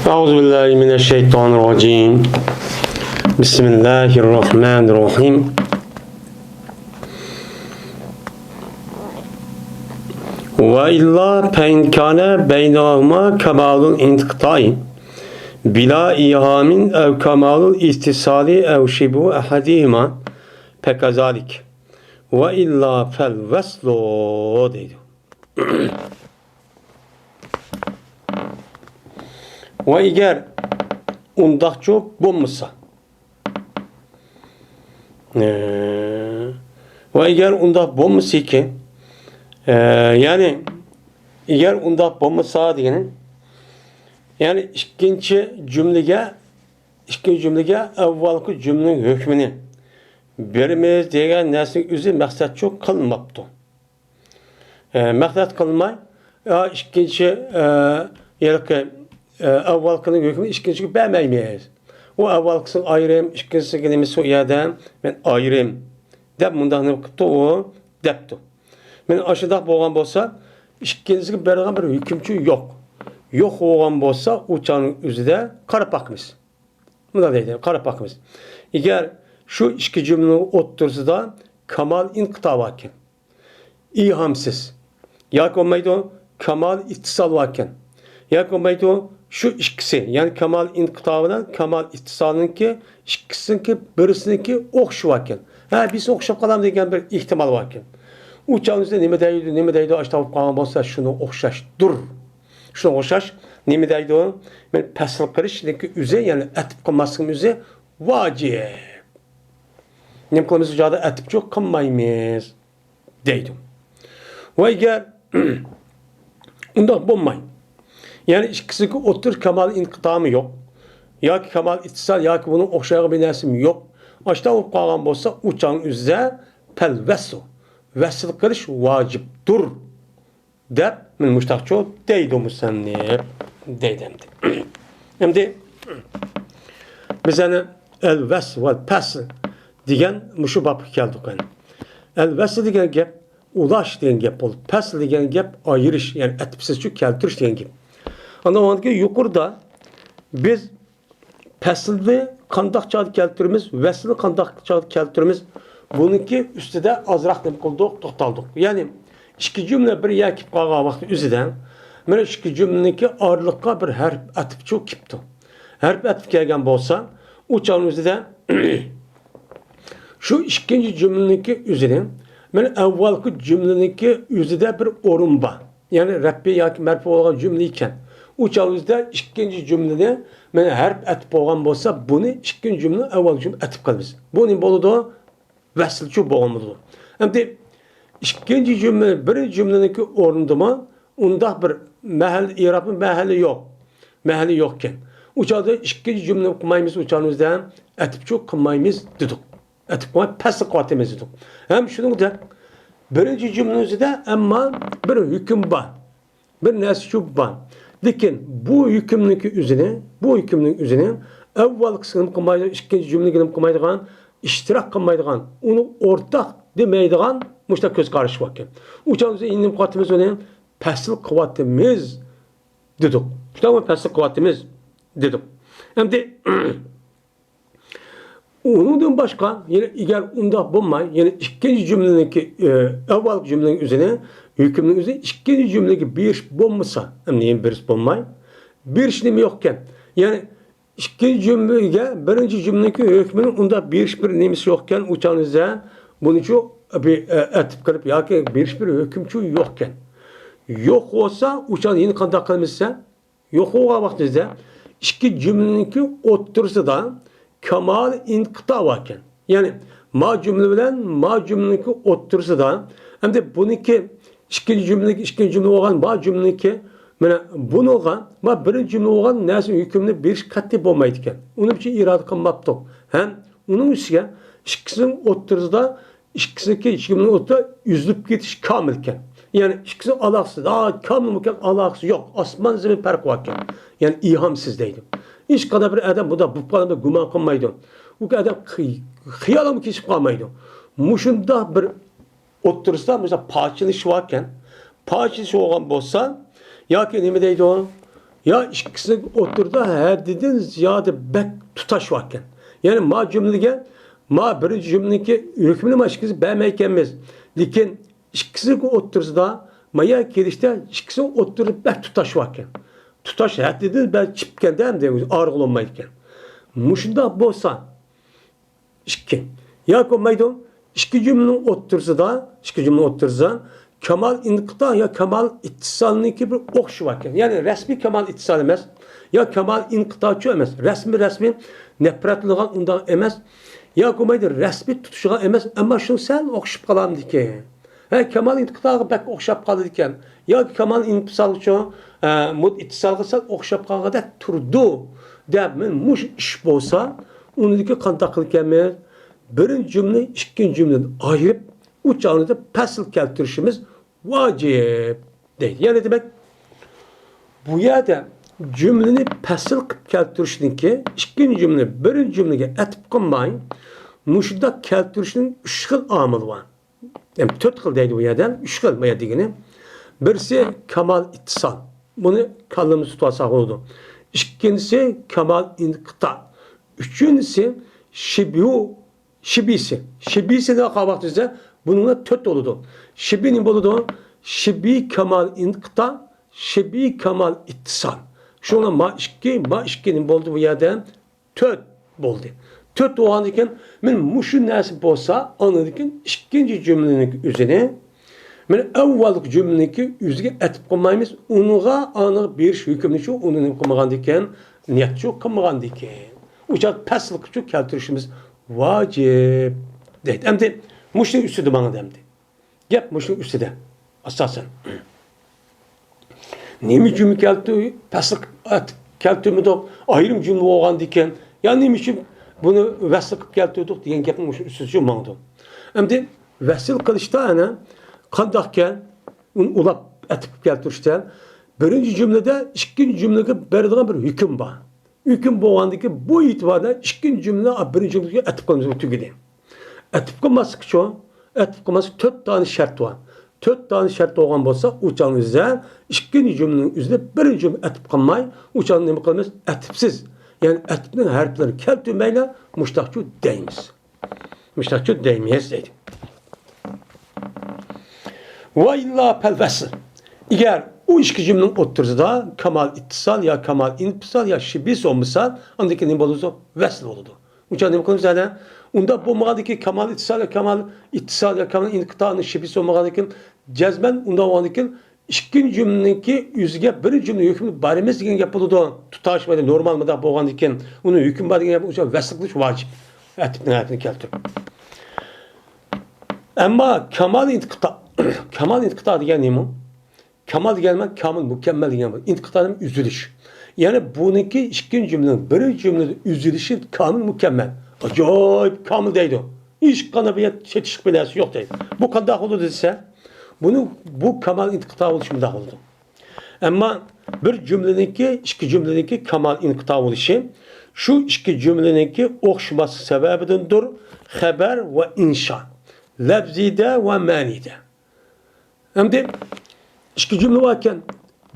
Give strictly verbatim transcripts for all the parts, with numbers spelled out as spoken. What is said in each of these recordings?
أعوذ بالله من الشيطان الرجيم. بسم الله الرحمن الرحيم. وإلا فإن كان بينهما كمال الانقطاع بلا إيهام أو كمال الاتصال أو شبه أحدهما فكذلك. وإلا فالوصل دەيدۇ. ۋە ئەگەر ئۇنداقچۇ بولمىسا، ئە، ۋە ئەگەر ئۇنداق بولمىسىكى، ئە، يەنى ئەگەر ئۇنداق بولمىسا دېگىنى، يەنى ئىككىنچى جۈملىگە، ئىككىنچى جۈملىگە ئەۋۋالقى جۈملىنىڭ ھۆكمىنى بېرىمىز دېگەن نەرسىنىڭ ئۆزى مەقسەتچۇ قىلماپتۇ. ئە، مەقسەت قىلماي، يا ئىككىنچى، ئە، ھېلىقى، ئە، ئاۋۋالقىنىڭ ھۆكمىنى ئىككىنچىگە بەرمەيمىز. ئۇ ئاۋۋالقىسىغا ئايرىم، ئىككىنچىسىگە نېمىسى ئۇ يەردە مەن ئايرىم دەپ مۇنداق نېمە قىپتۇ ئۇ دەپتۇ. مەن ئاشۇنداق بولغان بولسا، ئىككىنچىسىگە بېرىدىغان بىر ھۆكۈمچۇ يوق. يوق بولغان بولسا، ئۇ چاغنىڭ ئۆزىدە قاراپ باقىمىز. مۇنداق دەيدۇ، قاراپ باقىمىز. ئەگەر شۇ ئىككى جۈملىنىڭ ئوتتۇرىسىدا كامال ئىنقىتا باركەن، ئىھامسىز. ياكى بولمايدۇ، كامال ئىتتىسال باركەن. ياكى بولمايدۇ، شۇ ئىككىسى، يەنى كامال ئىنقىتا بىلەن كامال ئىتتىسالنىڭكى ئىككىسىنىڭكى بىرسىنىڭكى ئوخشىشى باركەن. ھە، بىرسىنى ئوخشاپ قالامدۇ دېگەن بىر ئېھتىمال باركەن. ئۇ چاغنىڭ ئۆزىدە نېمە دەيدۇ، نېمە دەيدۇ، ئاشۇنداق بولۇپ قالغان بولسا، شۇنىڭ ئوخشاشتۇر. شۇنىڭغا ئوخشاش نېمە دەيدۇ؟ مەن پەسىل قىلىشنىڭكى ئۆزى، يەنى ئەتىپ قىلماسلىقنىڭ ئۆزى ۋاجىپ. نېمە قىلىمىز؟ ئۇ چاغدا ئەتىپچۇ قىلمايمىز. دەيدۇ. ۋە ئەگەر ئۇنداق بولماي، يەنى ئىككىسىنىڭكى ئوتتۇرىسى كامال ئىنقىتامى يوق، ياكى كامال ئىتتىسال، ياكى بۇنىڭ ئوخشايدىغان بىر نەرسىمۇ يوق، ئاشۇنداق بولۇپ قالغان بولسا، ئۇ چاغنىڭ ئۆزىدە پەل ۋەسلۇ، ۋەسىل قىلىش ۋاجىپتۇر دەپ، مانا مۇشتاقچۇ دەيدۇ مۇسەننىپ دەيدۇ ئەمدى. ئەمدى بىز يەنە ئەل ۋەسل ۋەل پەسل دېگەن مۇشۇ بابقا كەلدۇق ئەمدى. ئەل ۋەسل دېگەن گەپ ئۇلاش دېگەن گەپ بولدى. پەسل دېگەن گەپ ئايرىش، يەنى ئەتىپسىزچۇ كەلتۈرۈش دېگەن گەپ. ئاندىن كېيىن يۇقىرىدا بىز پەسىلنى قانداق چاغدا كەلتۈرىمىز، ۋەسىلنى قانداق چاغدا كەلتۈرىمىز، بۇنىڭكى ئۈستىدە ئازراق نېمە قىلدۇق، توختالدۇق. يەنى ئىككى جۈملە بىر يەرگە كېلىپ قالغان ۋاقىت ئۆزىدە، مانا ئىككى جۈملىنىڭكى ئارىلىققا بىر ھەرپ ئەتىپچۇ كېلىپتۇ. ھەرپ ئەتىپ كەلگەن بولسا، ئۇ چاغنىڭ ئۆزىدە شۇ ئىككىنچى جۈملىنىڭكى ئۆزىنى، مانا ئەۋۋالقى جۈملىنىڭكى ئۆزىدە بىر ئورۇن بار. يەنى رەپبى ياكى مەرپۇ بولغان جۈملە ئىكەن. ئۇ چاغ ئۆزىدە ئىككىنچى جۈملىنى مانا ھەرپ ئەتىپ بولغان بولسا، بۇنى ئىككىنچى جۈملىنى ئەۋۋالقى جۈملە ئەتىپ قىلىمىز. بۇ نېمە بولىدۇ؟ ۋەسىلچۇ بولغان بولىدۇ. ئەمدى ئىككىنچى جۈملە، بىرىنچى جۈملىنىڭكى ئورنىدىمۇ ئۇنداق بىر مەھەل، ئېرابنىڭ مەھەلى يوق. مەھەلى يوقكەن. ئۇ چاغدا ئىككىنچى جۈملىنى قىلمايمىز، ئۇ چاغنىڭ ئۆزىدە ئەتىپچۇ قىلمايمىز دېدۇق. ئەتىپ قىلماي پەسىل قىلىۋاتىمىز دېدۇق. ھەم شۇنىڭدەك بىرىنچى جۈملىنىڭ ئۆزىدە ئەمما بىر ھۆكۈم بار. بىر نەرسىچۇ بار. لېكىن بۇ ھۆكۈمنىڭكى ئۆزىنى، بۇ ھۆكۈمنىڭ ئۆزىنى ئەۋۋالقىسىنى قىلمايدىغان، ئىككىنچى جۈملىگە قىلمايدىغان، ئىشتىراك قىلمايدىغان، ئۇنى ئورتاق دېمەيدىغان مۇشۇنداق كۆز قارىشى باركەن. ئۇ چاغدا نېمە قىلىۋاتىمىز ئۇنى؟ پەسىل قىلىۋاتىمىز دېدۇق. شۇنداقمۇ پەسىل قىلىۋاتىمىز دېدۇق. ئەمدى ئۇنىڭدىن باشقا، يەنە ئەگەر ئۇنداق بولماي، يەنە ئىككىنچى جۈملىنىڭكى، ئە، ئەۋۋالقى جۈملىنىڭ ئۆزىنى، ھۆكۈمنىڭ ئۆزىنى ئىككىنچى جۈملىگە بېرىش بولمىسا، ئەمدى يەنە بېرىش بولماي، بېرىش نېمە يوقكەن؟ يەنى ئىككىنچى جۈملىگە بىرىنچى جۈملىنىڭكى ھۆكمىنى ئۇنداق بېرىش بىر نېمىسى يوقكەن، ئۇ چاغنىڭ ئۆزىدە بۇنىچۇ بىر، ئە، ئەتىپ قىلىپ ياكى بېرىش بىر ھۆكۈمچۇ يوقكەن. يوق بولسا، ئۇ چاغدا يەنە قانداق قىلىمىز دېسە، يوق بولغان ۋاقتىمىزدا ئىككى جۈملىنىڭكى ئوتتۇرىسىدا كامال ئىنقىتا باركەن. يەنى ما جۈملە بىلەن ما جۈملىنىڭكى ئوتتۇرىسىدا، ئەمدى بۇنىڭكى ئىككىنچى جۈملىنىڭكى، ئىككىنچى جۈملە بولغان ما جۈملىنىڭكى، مانا بۇنىڭغا ما بىرىنچى جۈملە بولغان نەرسە ھۆكۈمنى بېرىش قەتئىي بولمايدىكەن. ئۇنى بىر ئىرادە قىلماپتۇق. ھەم ئۇنىڭ ئۈستىگە ئىككىسىنىڭ ئوتتۇرىسىدا ئىككىسىنىڭكى ئىككى جۈملىنىڭ ئوتتۇرىدا ئۈزۈلۈپ كېتىش كامىلكەن. يەنى ئىككىسىنىڭ ئالاقىسى، ھا، كامىل مۇكەممەل ئالاقىسى يوق. ئاسمان زېمىن پەرقى باركەن. يەنى ئىھامسىز دەيدۇ. ھېچقانداق بىر ئادەم بۇنداق بولۇپ قالغان دەپ گۇمان قىلمايدۇ. ئۇ ئادەم خى-، خىيالىمۇ كېچىپ قالمايدۇ. مۇشۇنداق بىر ئوتتۇرىسىدا مۇشۇنداق پارچىلىنىش باركەن. پارچىلىنىش بولغان بولسا، ياكى نېمە دەيدۇ؟ يا ئىككىسى ئوتتۇرىدا ھەددىدىن زىيادە بەك تۇتاش باركەن. يەنى ما جۈملىگە، ما بىرىنچى جۈملىنىڭكى ھۆكمىنى ما ئىككىسى بەرمەيكەنمىز. لېكىن ئىككىسى ئوتتۇرىسىدا، ما يەر كېلىشتە ئىككىسى ئوتتۇرىدا بەك تۇتاش باركەن. تۇتاش ھەددىدىن بەك چىقىپكەندە ئەمدى ئارىغا بولمايدىكەن. مۇشۇنداق بولسا، ئىككى. ياكى بولمايدۇ، ئىككى جۈملىنىڭ ئوتتۇرىسىدا، ئىككى جۈملىنىڭ ئوتتۇرىسىدا كامال ئىنقىتا يا كامال ئىتتىسالنىڭكى بىر ئوخشىشى باركەن. يەنى رەسمىي كامال ئىتتىسال ئەمەس، يا كامال ئىنقىتاچۇ ئەمەس. رەسمىي، رەسمىي نەپرەتلىنىدىغان ئۇنداق ئەمەس. ياكى بولمايدۇ، رەسمىي تۇتۇشىدىغان ئەمەس، ئەمما شۇ سەل ئوخشىشىپ قالامدىكى. ھە، كامال ئىنقىتاغا بەك ئوخشاپ قالىدىكەن. ياكى كامال ئىنپىسالغىچۇ، ئە، مۇت ئىتتىسالغا سەل ئوخشاپ قالغاندەك تۇرىدۇ دەپ، مەن مۇشۇ ئىش بولسا، ئۇنىڭدىكى قانداق قىلىكەنمىز؟ بىرىنچى جۈملىنى ئىككىنچى جۈملىدىن ئايرىپ، ئۇ چاغدا پەسىل كەلتۈرۈشىمىز ۋاجىپ دەيدۇ. يەنى دېمەك، بۇ يەردە جۈملىنى پەسىل قىلىپ كەلتۈرۈشنىڭكى ئىككىنچى جۈملىنى بىرىنچى جۈملىگە ئەتىپ قىلماي، مۇشۇنداق كەلتۈرۈشنىڭ ئۈچ خىل ئامىلى بار. يەنى تۆت خىل دەيدۇ بۇ يەردە، ئۈچ خىل بۇ يەر دېگىنى. بىرسى كامال ئىتتىسال. بۇنى كاللىمىزدا تۇتۇۋالساق بولىدۇ. ئىككىنچىسى كامال ئىنقىتا. ئۈچىنچىسى شىبيۇ، شىبىسى. شىبىسى دەپ قالغان ۋاقتىمىزدا بۇنىڭدا تۆت بولىدۇ. شىبى نېمە بولىدۇ؟ شىبى كامال ئىنقىتا، شىبى كامال ئىتتىسال. شۇڭا ما ئىككى، ما ئىككى نېمە بولدى بۇ يەردە؟ تۆت بولدى. تۆت بولغاندىكىن، مەن مۇشۇ نەرسە بولسا، ئاندىن كېيىن ئىككىنچى جۈملىنىڭ ئۆزىنى، مەن ئەۋۋالقى جۈملىنىڭكى ئۆزىگە ئەتىپ قىلمايمىز، ئۇنىڭغا ئانىغا بېرىش ھۆكۈمىنى شۇ، ئۇنى نېمە قىلمىغاندىكىن، نىيەت شۇ قىلمىغاندىكىن. ئۇ چاغ پەسىل قىلىپ شۇ كەلتۈرۈشىمىز ۋاجىپ دەيدۇ. ئەمدى مۇشۇنىڭ ئۈستىدە ماڭىدۇ ئەمدى. گەپ مۇشۇنىڭ ئۈستىدە، ئاساسەن. نېمە جۈملە كەلتۈ-، پەسىل قىلىپ كەلتۈرمىدۇق، ئايرىم جۈملە بولغاندىكىن، يا نېمە ئۈچۈن بۇنى ۋەسىل قىلىپ كەلتۈردۇق دېگەن گەپنىڭ مۇشۇ ئۈستىدە ماڭىدۇ. ئەمدى ۋەسىل قىلىشتا ئەنە قانداقكەن، ئۇنى ئۇلاپ ئەتىپ كەلتۈرۈشتە، بىرىنچى جۈملىدە ئىككىنچى جۈملىگە بېرىدىغان بىر ھۆكۈم بار. ھۆكۈم بولغاندىكىن، بۇ ئېتىباردا ئىككىنچى جۈملە بىرىنچى جۈملىگە ئەتىپ قىلىمىز، تۈگىدى. ئەتىپ قىلماسلىقچۇ؟ ئەتىپ قىلماسلىق تۆت دانە شەرت بار. تۆت دانە شەرت بولغان بولسا، ئۇ چاغنىڭ ئۆزىدە ئىككىنچى جۈملىنىڭ ئۆزىدە بىرىنچى جۈملە ئەتىپ قىلماي، ئۇ چاغنى نېمە قىلىمىز؟ ئەتىپسىز. يەنى ئەتىپنىڭ ھەرپلىرىنى كەلتۈرمەيلا، مۇشتاقچۇ دەيمىز. مۇشتاقچۇ دەيمىز دەيدۇ. ۋە ئىللا پەل ۋەسل. ئەگەر ئۇ ئىككى جۈملىنىڭ ئوتتۇرىسىدا كامال ئىتتىسال يا كامال ئىنپىسال يا شىبىس بولمىسا، ئاندىن كېيىن نېمە بولىدۇ؟ ۋەسل بولىدۇ. ئۇنچە نېمە قىلىمىز ھەدە؟ ئۇنداق بولمىغاندىكىن، كامال ئىتتىسال يا كامال ئىتتىسال يا كامال ئىنقىتا، شىبىس بولمىغاندىكىن، جەزمەن ئۇنداق بولغاندىكىن، ئىككىنچى جۈملىنىڭكى ئۆزىگە بىرىنچى جۈملە ھۆكمىنى بارىمىز دېگەن گەپ بولىدۇ. تۇتاش ۋە نورمال مۇنداق بولغاندىكىن، ئۇنىڭ ھۆكمى بار دېگەن گەپ، ئۇنچە ۋەسل قىلىش ۋاجىپ. ئەتىپنىڭ ھەرپىنى كەلتۈرۈپ. ئەمما كامال ئىنقىتا، كامال ئىنقىتا دېگەن نېمە؟ كامال دېگەن نېمە؟ كامىل، مۇكەممەل دېگەن بۇ. ئىنقىتا دېگەن ئۈزۈلۈش. يەنى بۇنىڭكى ئىككىنچى جۈملىنىڭ بىرىنچى جۈملىدە ئۈزۈلۈشى كامىل، مۇكەممەل. ئاجايىپ كامىل دەيدۇ. ھېچقانداق بىر يەر چېتىشلىق بىر نەرسە يوق دەيدۇ. بۇ قانداق بولىدۇ دېسە، بۇنى، بۇ كامال ئىنقىتا بولۇشى مۇنداق بولىدۇ. ئەمما بىر جۈملىنىڭكى، ئىككى جۈملىنىڭكى كامال ئىنقىتا بولۇشى شۇ ئىككى جۈملىنىڭكى ئوخشىماسلىق سەۋەبىدىندۇر. خەبەر ۋە ئىنشا، لەپزىدە ۋە مەنىدە. ئەمدى ئىككى جۈملە باركەن،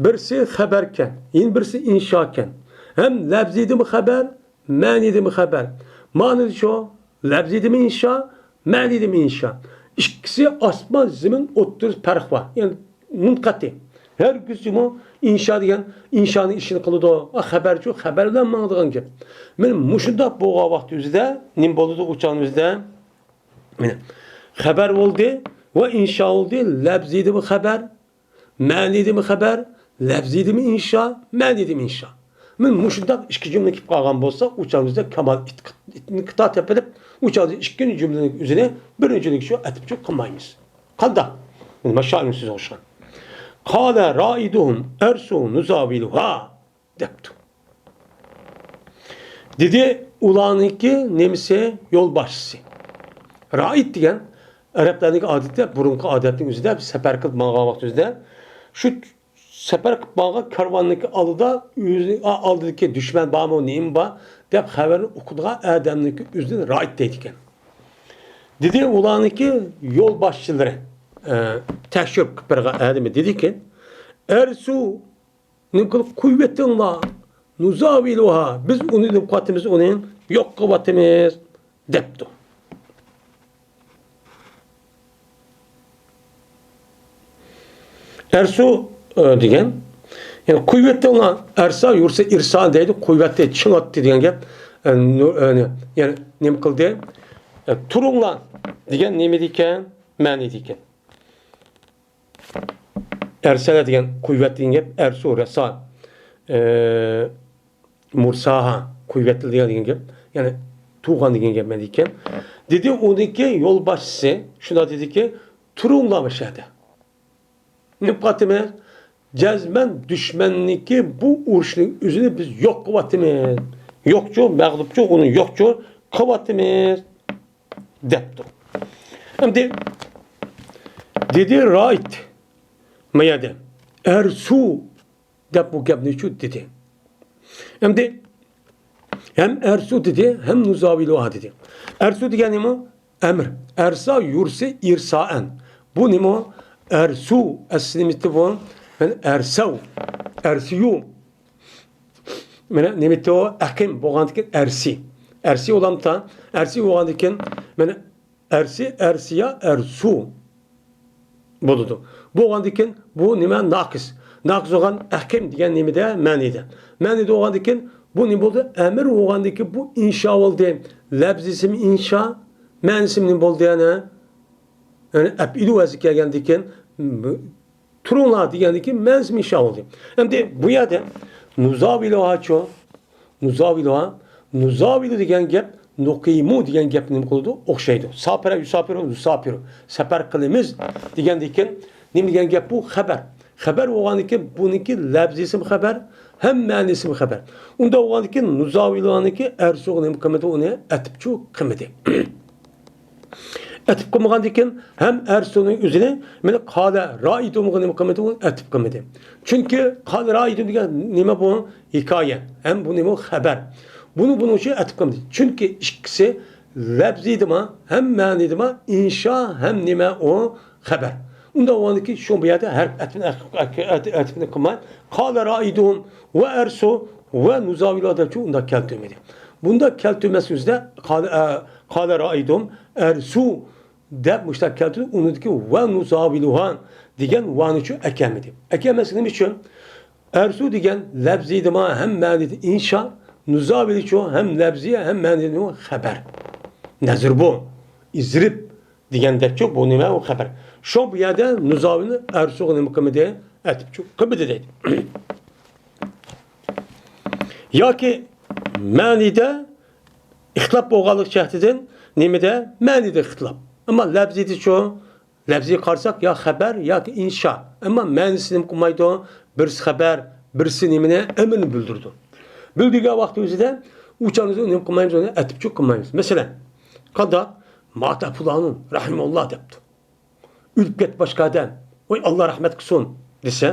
بىرسى خەبەركەن، يەنە بىرسى ئىنشاكەن. ھەم لەپزىدىمۇ خەبەر، مەنىدىمۇ خەبەر. مەنىدە شۇ، لەپزىدىمۇ ئىنشا، مەنىدىمۇ ئىنشا. ئىككىسى ئاسمان زېمىن ئوتتۇرىسى پەرق بار. يەنى مۇنقەتى. ھەرگىزمۇ ئىنشا دېگەن ئىنشانىڭ ئىشىنى قىلىدۇ. ئا، خەبەرچۇ، خەبەر بىلەن ماڭىدىغان گەپ. مانا مۇشۇنداق بولغان ۋاقىت ئۆزىدە نېمە بولىدۇ ئۇ چاغنىڭ ئۆزىدە؟ مانا، خەبەر بولدى ۋە ئىنشا بولدى. لەپزىدىمۇ خەبەر، مەنىدىمۇ خەبەر، لەپزىدىمۇ ئىنشا، مەنىدىمۇ ئىنشا. مانا مۇشۇنداق ئىككى جۈملە كېلىپ قالغان بولسا، ئۇ چاغدا بىز كامال ئىت-، ئىنقىتا تېپىلىپ، ئۇ چاغدا ئىككىنچى جۈملىنىڭ ئۆزىنى بىرىنچىلىككە شۇ ئەتىپ شۇ قىلمايمىز. قانداق؟ مانا شائىرنىڭ سۆزىگە ئوخشىغان. قالە رائىدۇھۇم ئەرسۇ نۇزاۋىلۇھا. دەپتۇ. دېدى، ئۇلارنىڭكى نېمىسى؟ يولباشچىسى. رائىد دېگەن ئەرەبلەرنىڭكى ئادىتى، بۇرۇنقى ئادەتنىڭ ئۆزىدە، سەپەر قىلىپ ماڭغان ۋاقتى ئۆزىدە، شۇ سەپەر قىلىپ مالغان كارۋاننىڭكى ئالدىدا ئۆزى، ئا، ئالدىدىكى دۈشمەن بارمۇ، نېمە بار دەپ خەۋەرنى ئۇقىدىغان ئادەمنىڭكى ئۆزىنى رائىد دەيدىكەن. دېدى، ئۇلارنىڭكى يولباشچىلىرى، ئە، تەكشۈرۈپ قىلىپ بەرگەن ئادىمى دېدىكەن، ئەرسۇ نېمە قىلىپ قويۇۋېتىڭلار؟ نۇزاۋىلۇھا، بىز ئۇنى نېمە قىلىۋاتىمىز، ئۇنى يوق قىلىۋاتىمىز، دەپتۇ. ئەرسۇ، ئە، دېگەن، يەنى قويۇۋېتىڭلار، ئەرسا يۇرسا ئىرسا دەيدۇ، قويۇۋەتتى، چىڭاتتى دېگەن گەپ. ئە، نۇ-، ئە، يەنى نېمە قىلدى؟ ئە، تۇرۇڭلار دېگەن نېمە دېگەن؟ مەنىدە ئىكەن. ئەرسەلە دېگەن قويۇۋەت دېگەن گەپ، ئەرسۇ رەسا، ئە، مۇرساھا، قويۇۋەتتى دېگەن، دېگەن گەپ. يەنى تۇغان دېگەن گەپ مەن ئىكەن. دېدى ئۇنىڭكى يولباشچىسى، شۇنداق دېدىكى، تۇرۇڭلار مۇشۇ يەردە. نېمە قىلىۋاتىمىز؟ جەزمەن دۈشمەننىڭكى بۇ ئۇرۇشنىڭ ئۆزىنى بىز يوق قىلىۋاتىمىز. يوقچۇ، مەغلۇپچۇ، ئۇنى يوقچۇ قىلىۋاتىمىز. دەپتۇ. ئەمدى دېدى رائىت ما يەردە ئەرسۇ دەپ بۇ گەپنىچۇ دېدى. ئەمدى ھەم ئەرسۇ دېدى، ھەم نۇزاۋىلۇھا دېدى. ئەرسۇ دېگەن نېمە؟ ئەمر. ئەرسا يۇرسى ئىرسائەن. بۇ نېمە؟ ئەرسۇ. ئەسلى نېمىتى بۇ؟ مانا ئەرسەۋ. ئەرسىيۇ. مانا نېمىتى ئۇ؟ ئەقىم بولغاندىكىن ئەرسى. ئەرسى بولامتا؟ ئەرسى بولغاندىكىن مانا ئەرسى، ئەرسىيا، ئەرسۇ بولىدۇ. بولغاندىكىن بۇ نېمە؟ ناقىس. ناقىس بولغان ئەقىم دېگەن نېمىدە؟ مەنىدە. مەنىدە بولغاندىكىن بۇ نېمە بولدى؟ ئەمر بولغاندىكىن بۇ ئىنشا بولدى. لەپزىسىمۇ ئىنشا، مەنىسىمۇ نېمە بولدى يەنە؟ يەنى ئەپئىلۇ ۋەزىگە كەلگەندىكىن تۇرۇڭلار دېگەندىكىن مەنىسىمۇ ئىنشا بولدى. ئەمدى بۇ يەردە نۇزاۋىلۇھاچۇ؟ نۇزاۋىلۇھا. نۇزاۋىلۇ دېگەن گەپ نۇقىمۇ دېگەن گەپنى نېمە قىلىدۇ؟ ئوخشايدۇ. ساپەرە يۇساپىرۇ، نۇساپىرۇ. سەپەر قىلىمىز دېگەندىكىن نېمە دېگەن گەپ بۇ؟ خەبەر. خەبەر بولغاندىكىن بۇنىڭكى لەپزىسىمۇ خەبەر، ھەم مەنىسىمۇ خەبەر. ئۇنداق بولغاندىكىن نۇزاۋىلۇھانىڭكى ئەرسۇغا نېمە قىلمىدى؟ ئۇنى ئەتىپچۇ قىلمىدى. ئەتىپ قىلمىغاندىكىن ھەم ئەرسۇنىڭ ئۆزىنى مانا قالە رائىدۇمغا نېمە قىلمىدى؟ ئۇنى ئەتىپ قىلمىدى. چۈنكى قالە رائىدۇم دېگەن نېمە بۇ؟ ھېكايە. ھەم بۇ نېمە؟ خەبەر. بۇنى بۇنىڭ ئۈچۈن ئەتىپ قىلمىدى. چۈنكى ئىككىسى لەپزىدىما، ھەم مەنىدىما ئىنشا، ھەم نېمە ئۇ؟ خەبەر. ئۇنداق بولغاندىكىن شۇ بۇ يەردە ھەرپ ئەتىپنى، ئەتىپنى قىلماي، قالە رائىدۇم ۋە ئەرسۇ ۋە نۇزاۋىلۇھا دەپچۇ ئۇنداق كەلتۈرمىدى. بۇنداق كەلتۈرمەس يۈزىدە قالە، ئە، قالە رائىدۇم ئەرسۇ دەپ مۇشۇنداق كەلتۈردى، ئۇنىڭدىكى ۋە نۇزاۋىلۇھا دېگەن ۋانىچۇ ئەكەلمىدى. ئەكەلمەسلىكى نېمە ئۈچۈن؟ ئەرسۇ دېگەن لەپزىدىما ھەم مەنىدە ئىنشا، نۇزاۋىلىچۇ ھەم لەپزىيە ھەم مەنىدە خەبەر. نەزىر بۇ. ئىزرىب دېگەندەكچۇ بۇ نېمە؟ ئۇ خەبەر. شۇ بۇ يەردە نۇزاۋىلنى ئەرسۇغا نېمە قىلمىدى؟ ئەتىپچۇ قىلمىدى دەيدۇ. ياكى مەنىدە ئىختىلاپ بولغانلىق جەھىتىدىن نېمىدە؟ مەنىدە ئىختىلاپ. ئەمما لەپزىدىچۇ؟ لەپزىگە قارىساق يا خەبەر ياكى ئىنشا. ئەمما مەنىسى نېمە قىلمايدۇ؟ بىرسى خەبەر، بىرسى نېمىنى؟ ئەمرنى بىلدۈرىدۇ. بىلدۈرگەن ۋاقتى ئۆزىدە ئۇ چاغدا نېمە قىلمايمىز؟ ئۇنى ئەتىپچۇ قىلمايمىز. مەسىلەن، قانداق؟ ماتە پۇلانۇن رەھىمەللا دەپتۇ. ئۆلۈپ كەتتى باشقا ئادەم. ۋاي، ئاللا رەھمەت قىلسۇن دېسە،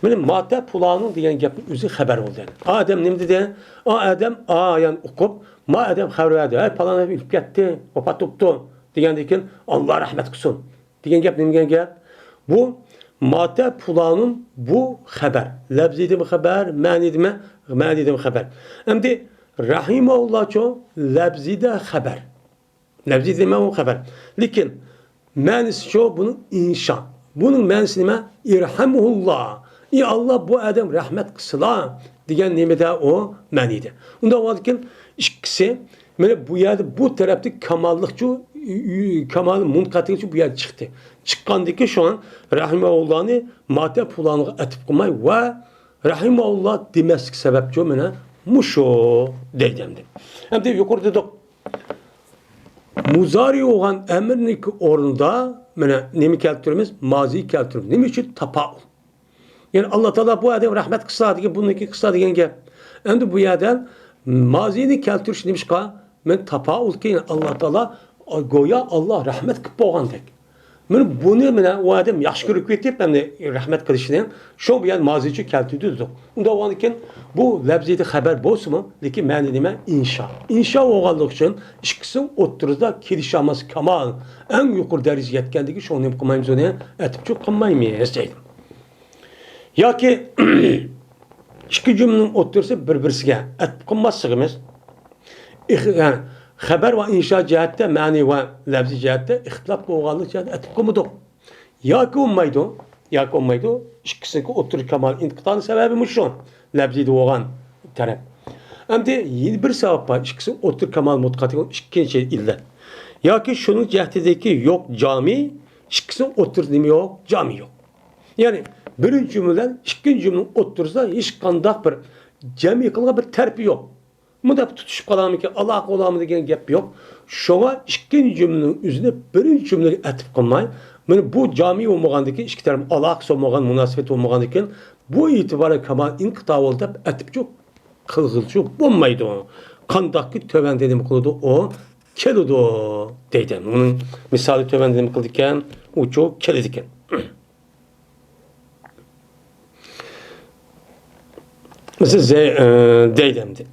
مانا ماتە پۇلانۇن دېگەن گەپنىڭ ئۆزى خەبەر بولدى. ئا ئادەم نېمە دېدى؟ ئا ئادەم ئايان ئوقۇپ، ما ئادەم خەۋەر بەردى. ھەي، پالان ئادەم ئۆلۈپ كەتتى، ۋاپات بوپتۇ دېگەندىن كېيىن، ئاللا رەھمەت قىلسۇن دېگەن گەپ نېمە دېگەن گەپ؟ بۇ ماتە پۇلانۇن بۇ خەبەر. لەپزىدىمۇ خەبەر، مەنىدىمۇ، مەنىدىمۇ خەبەر. ئەمدى رەھىمەھۇللاچۇ؟ لەپزىدە خەبەر. لەپزى دېمە ئۇ خەبەر. لېكىن مەنىسىچۇ بۇنىڭ؟ ئىنشا. بۇنىڭ مەنىسى نېمە؟ ئىرھەمھۇللا. ئى ئاللا، بۇ ئادەم رەھمەت قىلسىلا دېگەن نېمىدە ئۇ؟ مەنىدە. ئۇنداق بولغاندىكىن ئىككىسى، مانا بۇ يەردە بۇ تەرەپتە كاماللىقچۇ، كامال مۇنقەتىئچۇ بۇ يەردە چىقتى. چىققاندىكى شۇڭا رەھىمەھۇللانى ماتە پۇلانغا ئەتىپ قىلماي ۋە رەھىمەھۇللا دېمەسلىك سەۋەبچۇ مانا مۇشۇ دەيدۇ ئەمدى. ئەمدى يۇقىرىدا دېدۇق. مۇزارى بولغان ئەمىرنىڭكى ئورنىدا مانا نېمە كەلتۈرىمىز؟ مازى كەلتۈرىمىز. نېمە ئۈچۈن؟ تاپائۇل. يەنى ئاللا تائالا بۇ ئادەم رەھمەت قىلسا دېگەن، بۇنىڭكى قىلسا دېگەن گەپ. ئەمدى بۇ يەردە مازىنى كەلتۈرۈش نېمىشقا؟ مانا تاپائۇلكى، يەنى ئاللا تائالا گويا ئاللا رەھمەت قىلىپ بولغاندەك. مانا بۇنى مانا ئۇ ئادەم ياخشى كۆرۈپ كېتىپ، ئەمدى رەھمەت قىلىشنى شۇ بۇ يەردە مازىچۇ كەلتۈردى دېدۇق. ئۇنداق بولغاندىكىن بۇ لەپزىدە خەبەر بولسىمۇ، لېكىن مەنە نېمە؟ ئىنشا. ئىنشا بولغانلىقى ئۈچۈن ئىككىسىنىڭ ئوتتۇرىسىدا كېلىشەلمەس كامال ئەڭ يۇقىرى دەرىجىگە يەتكەندىكىن شۇنى نېمە قىلمايمىز؟ ئۇنى ئەتىپچۇ قىلمايمىز دەيدۇ. ياكى ئىككى جۈملىنىڭ ئوتتۇرىسى بىر-بىرسىگە ئەتىپ قىلماسلىقىمىز. ئىخ-، يەنى خەبەر ۋە ئىنشا جەھەتتە، مەنىي ۋە لەپزىي جەھەتتە ئىختىلاپ بولغانلىق جەھەتتە ئەتىپ قىلمىدۇق. ياكى بولمايدۇ، ياكى بولمايدۇ. ئىككىسىنىڭكى ئوتتۇرا كامال ئىنتىقالىنىڭ سەۋەبى مۇشۇ، لەپزىيدە بولغان تەرەپ. ئەمدى يەنە بىر سەۋەب بار، ئىككىسى ئوتتۇرا كامال مۇتقاتى، ئىككىنچى ئىللەت. ياكى شۇنىڭ جەھىتىدىكى يوق جامى، ئىككىسىنىڭ ئوتتۇرىسىدا نېمە يوق؟ جامى يوق. يەنى بىرىنچى جۈملە بىلەن ئىككىنچى جۈملىنىڭ ئوتتۇرىسىدا ھېچقانداق بىر جەمئىي قىلغان بىر تەرىپى يوق. مۇنداق تۇتۇشۇپ قالارمىكىن، ئالاقە بولارمۇ دېگەن گەپ يوق. شۇڭا ئىككىنچى جۈملىنىڭ ئۆزىنى بىرىنچى جۈملىگە ئەتىپ قىلماي، مانا بۇ جامى بولمىغاندىكىن، ئىككى تەرەپ ئالاقىسى بولمىغان، مۇناسىۋىتى بولمىغاندىكىن، بۇ ئېتىبارى كامال ئىنقىتاۋۇل دەپ ئەتىپچۇ قىلغىلىچۇ بولمايدۇ. قانداقكى تۆۋەندە نېمە قىلىدۇ؟ ئۇ كېلىدۇ دەيدۇ. ئۇنىڭ مىسالى تۆۋەندە نېمە قىلىدىكەن؟ ئۇچۇ كېلىدىكەن. مىسال زەي-، ئە، دەيدۇ ئەمدى.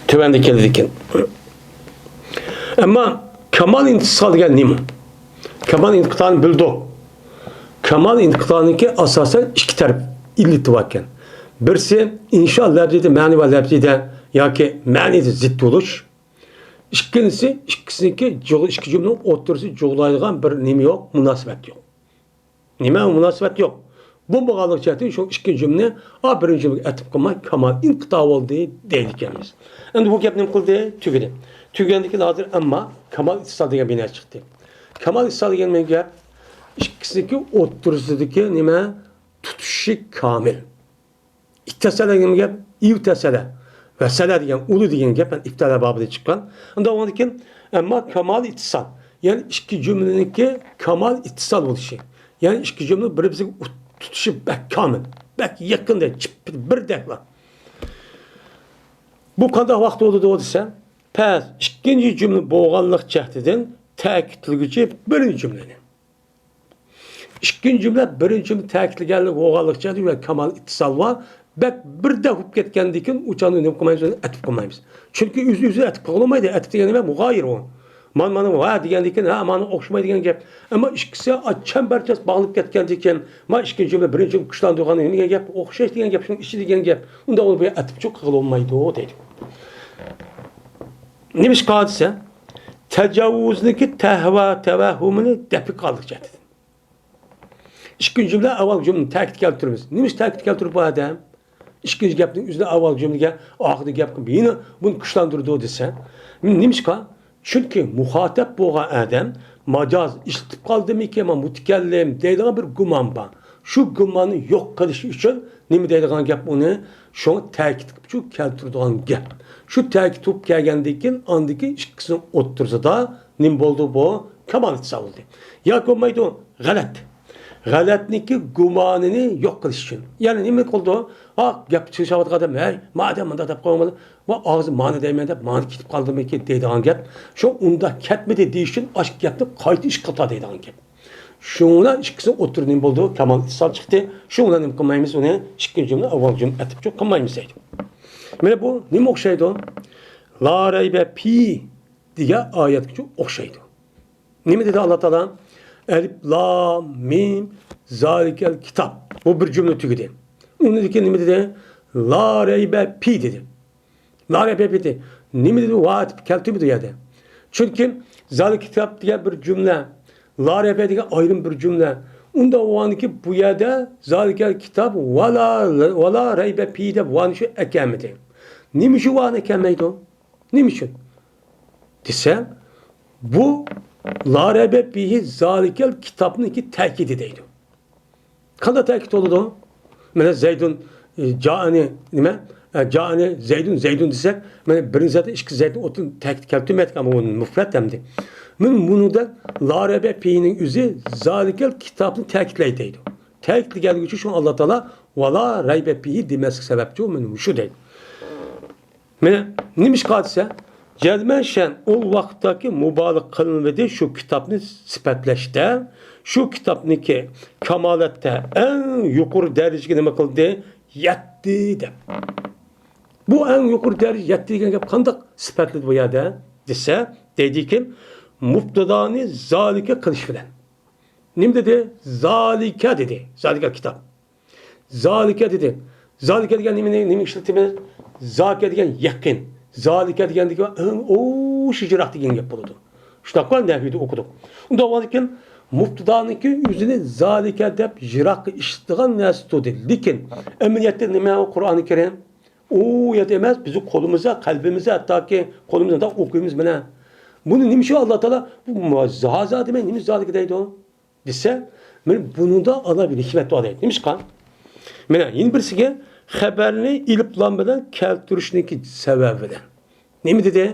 تۆۋەندە كېلىدىكەن. ئەمما كامال ئىنتىقال دېگەن نېمە؟ كامال ئىنتىقالنى بىلدۇق. كامال ئىنتىقالنىڭكى ئاساسەن ئىككى تەرەپ ئىللىتى باركەن. بىرسى ئىنشا لەپزىيدە، مەنىۋا لەپزىيدە ياكى مەنىدە زىت بولۇش. ئىككىنچىسى، ئىككىسىنىڭكى جۇغ-، ئىككى جۈملىنىڭ ئوتتۇرىسى جۇغلايدىغان بىر نېمە يوق، مۇناسىۋەت يوق. نېمە مۇناسىۋەت يوق؟ بۇ بولغانلىق جەھەتتىن شۇ ئىككىنچى جۈملىنى ئا بىرىنچى جۈملىگە ئەتىپ قىلماي، كامال ئىنقىتا بولدى دەيدىكەنمىز. ئەمدى بۇ گەپ نېمە قىلدى؟ تۈگىدى. تۈگىگەندىن كېيىن ھازىر ئەمما كامال ئىتتىسال دېگەن بىنا چىقتى. كامال ئىتتىسال دېگەن نېمە گەپ؟ ئىككىسىنىڭكى ئوتتۇرىسىدىكى نېمە؟ تۇتۇشى كامىل. ئىتتەسەلە دېگەن گەپ، ئىۋتەسەلە، ۋەسەلە دېگەن، ئۇلۇ دېگەن گەپ، يەنى ئىپتەلە بابىدىن چىققان. ئۇنداق بولغاندىكىن، ئەمما كامال ئىتتىسال، يەنى ئىككى جۈملىنىڭكى كامال ئىتتىسال بولۇشى، يەنى ئىككى جۈملە بىر-بىرىگە ئۇت-، تۇتۇشى بەك كامىل، بەك يېقىندەك، چىپپىدە بىردەكلا. بۇ قانداق ۋاقىت بولىدۇ دېسە، پەس ئىككىنچى جۈملە بولغانلىق جەھىتىدىن تەكىتلىگۈچى بىرىنچى جۈملىنى. ئىككىنچى جۈملە بىرىنچى جۈملە تەكىتلىگەنلىك بولغانلىقچە، كامال ئىتتىسال بار. بەك بىردەك بولۇپ كەتكەندىن كېيىن ئۇ چاغدا نېمە قىلمايمىز؟ ئۇنى ئەتىپ قىلمايمىز. چۈنكى ئۆزى ئۆزىنى ئەتىپ قىلغىلى بولمايدۇ. ئەتىپ دېگەن نېمە؟ مۇغايىر ئۇ. مانا، مانا، ۋە دېگەندىن كېيىن، ھە، مانا ئوخشىمايدۇ دېگەن گەپ. ئەمما ئىككىسى چەمبەرچاس باغلىنىپ كەتكەندىن كېيىن، ما ئىككىنچى جۈملە بىرىنچى جۈملە كۈچلەندۈرگەن نېمە دېگەن گەپ؟ ئوخشاش دېگەن گەپ، شۇنىڭ ئىچى دېگەن گەپ. ئۇنداق بولۇپ ئەتىپچۇ قىلغىلى بولمايدۇ دەيدۇ. نېمىشقا دېسە، تاجاۋۇزنىڭكى تەھۋا، تەۋەھھۇمىنى دەپئى قىلغانلىق جەھەتتىن. ئىككىنچى جۈملە، ئاۋۋال جۈملىنى تەكىت كەلتۈرىمىز. نېمىشقا تەكىت كەلتۈرۈپ بۇ ئادەم؟ ئىككىنچى گەپنىڭ ئۆزىنى ئاۋۋال جۈملىگە، ئاخىرقى گەپكە يەنە بۇنى كۈچلەندۈرىدۇ دېسە. نېمىشقا؟ چۈنكى مۇخاتەپ بولغان ئادەم ماجاز ئىشلىتىپ قالدىمىكىن، مۇتەكەللىم دەيدىغان بىر گۇمان بار. شۇ گۇماننى يوق قىلىش ئۈچۈن نېمە دەيدىغان گەپ ئۇنى؟ شۇڭا تەكىت قىلىپ شۇ كەلتۈرىدىغان گەپ. شۇ تەكىت قىلىپ كەلگەندىن كېيىن، ئاندىن كېيىن ئىككىسىنىڭ ئوتتۇرىسىدا نېمە بولدى بۇ؟ كامال ئىتتىسال بولدى. ياكى بولمايدۇ، غەلەت. غەلەتنىڭكى گۇمانىنى يوق قىلىش ئۈچۈن. يەنى نېمە قىلىدۇ؟ ھا، گەپ چىقىشىۋاتقان ئادەم، ھەي، مادەم مۇنداق دەپ قويۇڭ، ۋە ئاغزى مانا دەيمەن دەپ، مانا كېتىپ قالدىمىكىن دەيدىغان گەپ. شۇ ئۇنداق كەتمىدى دېيىش ئۈچۈن ئاشۇ گەپنى قايتا ئىشقا تارتىدىغان گەپ. شۇڭا ئىككىسى ئوتتۇرىدا نېمە بولىدۇ؟ كامال ئىتتىسال چىقتى. شۇ بىلەن نېمە قىلمايمىز ئۇنى؟ ئىككىنچى جۈملە، ئاۋۋال جۈملە ئەتىپچۇ قىلمايمىز دەيدۇ. مانا بۇ نېمە ئوخشايدۇ؟ لا رەيبە پى دېگەن ئايەتكىچۇ ئوخشايدۇ. نېمە دېدى ئاللا تائالا؟ ئەلىپ، لام، مىم، زالىكەل كىتاب. بۇ بىر جۈملە تۈگىدى. ئۇنىڭدىن كېيىن نېمە دېدى؟ لا رەيبە پى دېدى. لا رەيبە پى دېدى. نېمە دېدى؟ ۋا ئېتىپ كەلتۈرمىدى ئۇ يەردە. چۈنكى زالىكەل كىتاب دېگەن بىر جۈملە، لا رەيبە دېگەن ئايرىم بىر جۈملە. ئۇنداق بولغاندىكىن بۇ يەردە زالىكەل كىتاب ۋالا، ۋالا رەيبە پى دەپ ۋانى شۇ ئەكەلمىدى. نېمە شۇ ۋانى ئەكەلمەيدۇ؟ نېمە ئۈچۈن دېسە، بۇ لا رەيبە پىھى زالىكەل كىتابنىڭكى تەكىدى دەيدۇ. قانداق تەكىت بولىدۇ؟ مانا زەيدۇن، ئى، جائىنى نېمە؟ ئە، جائىنى زەيدۇن، زەيدۇن دېسەك، مانا بىرىنچى زەيدنى، ئىككىنچى زەيدنى ئوتتىن تەكىت كەلتۈرمەيدىكەن، ئەمما ئۇ مۇفرەت ئەمدى. مانا بۇنىڭدا لا رەيبە پىھىنىڭ ئۆزى زالىكەل كىتابنى تەكىتلەيدۇ دەيدۇ. تەكىتلىگەنلىكى ئۈچۈن شۇڭا ئاللا تائالا ۋالا رەيبە پىھى دېمەسلىك سەۋەبچۇ مانا مۇشۇ دەيدۇ. مانا نېمىشقا دېسە، جەزمەن شەن ئۇ ۋاقىتتاكى مۇبالىغە قىلىنمىدى شۇ كىتابنى سۈپەتلەشتە، شۇ كىتابنىڭكى كامالەتتە ئەڭ يۇقىرى دەرىجىگە نېمە قىلدى؟ يەتتى دەپ. بۇ ئەڭ يۇقىرى دەرىجە يەتتى دېگەن گەپ قانداق سۈپەتلىدى بۇ يەردە دېسە، دەيدىكىن، مۇبتەدانى زالىكە قىلىش بىلەن. نېمە دېدى؟ زالىكە دېدى. زالىكە كىتاب. زالىكە دېدى. زالىكە دېگەن نېمىنى، نېمە ئىشلىتىمىز؟ زاكە دېگەن يېقىن. زالىكە دېگەندىكى ئەڭ ئوشۇ يىراق دېگەن گەپ بولىدۇ. شۇنداققۇ نەھۋىدە ئوقۇدۇق. ئۇنداق بولغاندىكىن مۇبتىدانىڭكى ئۆزىنى زالىكە دەپ يىراققا ئىشلىتىدىغان نەرسە تۇردى. لېكىن ئەمەلىيەتتە نېمە ئۇ قۇرئانى كەرىم؟ ئۇ يەردە ئەمەس، بىزنىڭ قولىمىزدا، قەلبىمىزدە، ھەتتاكى قولىمىزدا ئوقۇيمىز مانا. بۇنى نېمە ئۈچۈن ئاللا تائالا بۇ ھازا دېمەي، نېمە زالىكە دەيدۇ؟ دېسە، مانا بۇنىڭدا ئانا بىر ھېكمەت بار دەيدۇ. نېمىشقا؟ مانا يەنە بىرسىگە خەبەرنى ئېلىپلام بىلەن كەلتۈرۈشنىڭكى سەۋەبى بىلەن. نېمە دېدى؟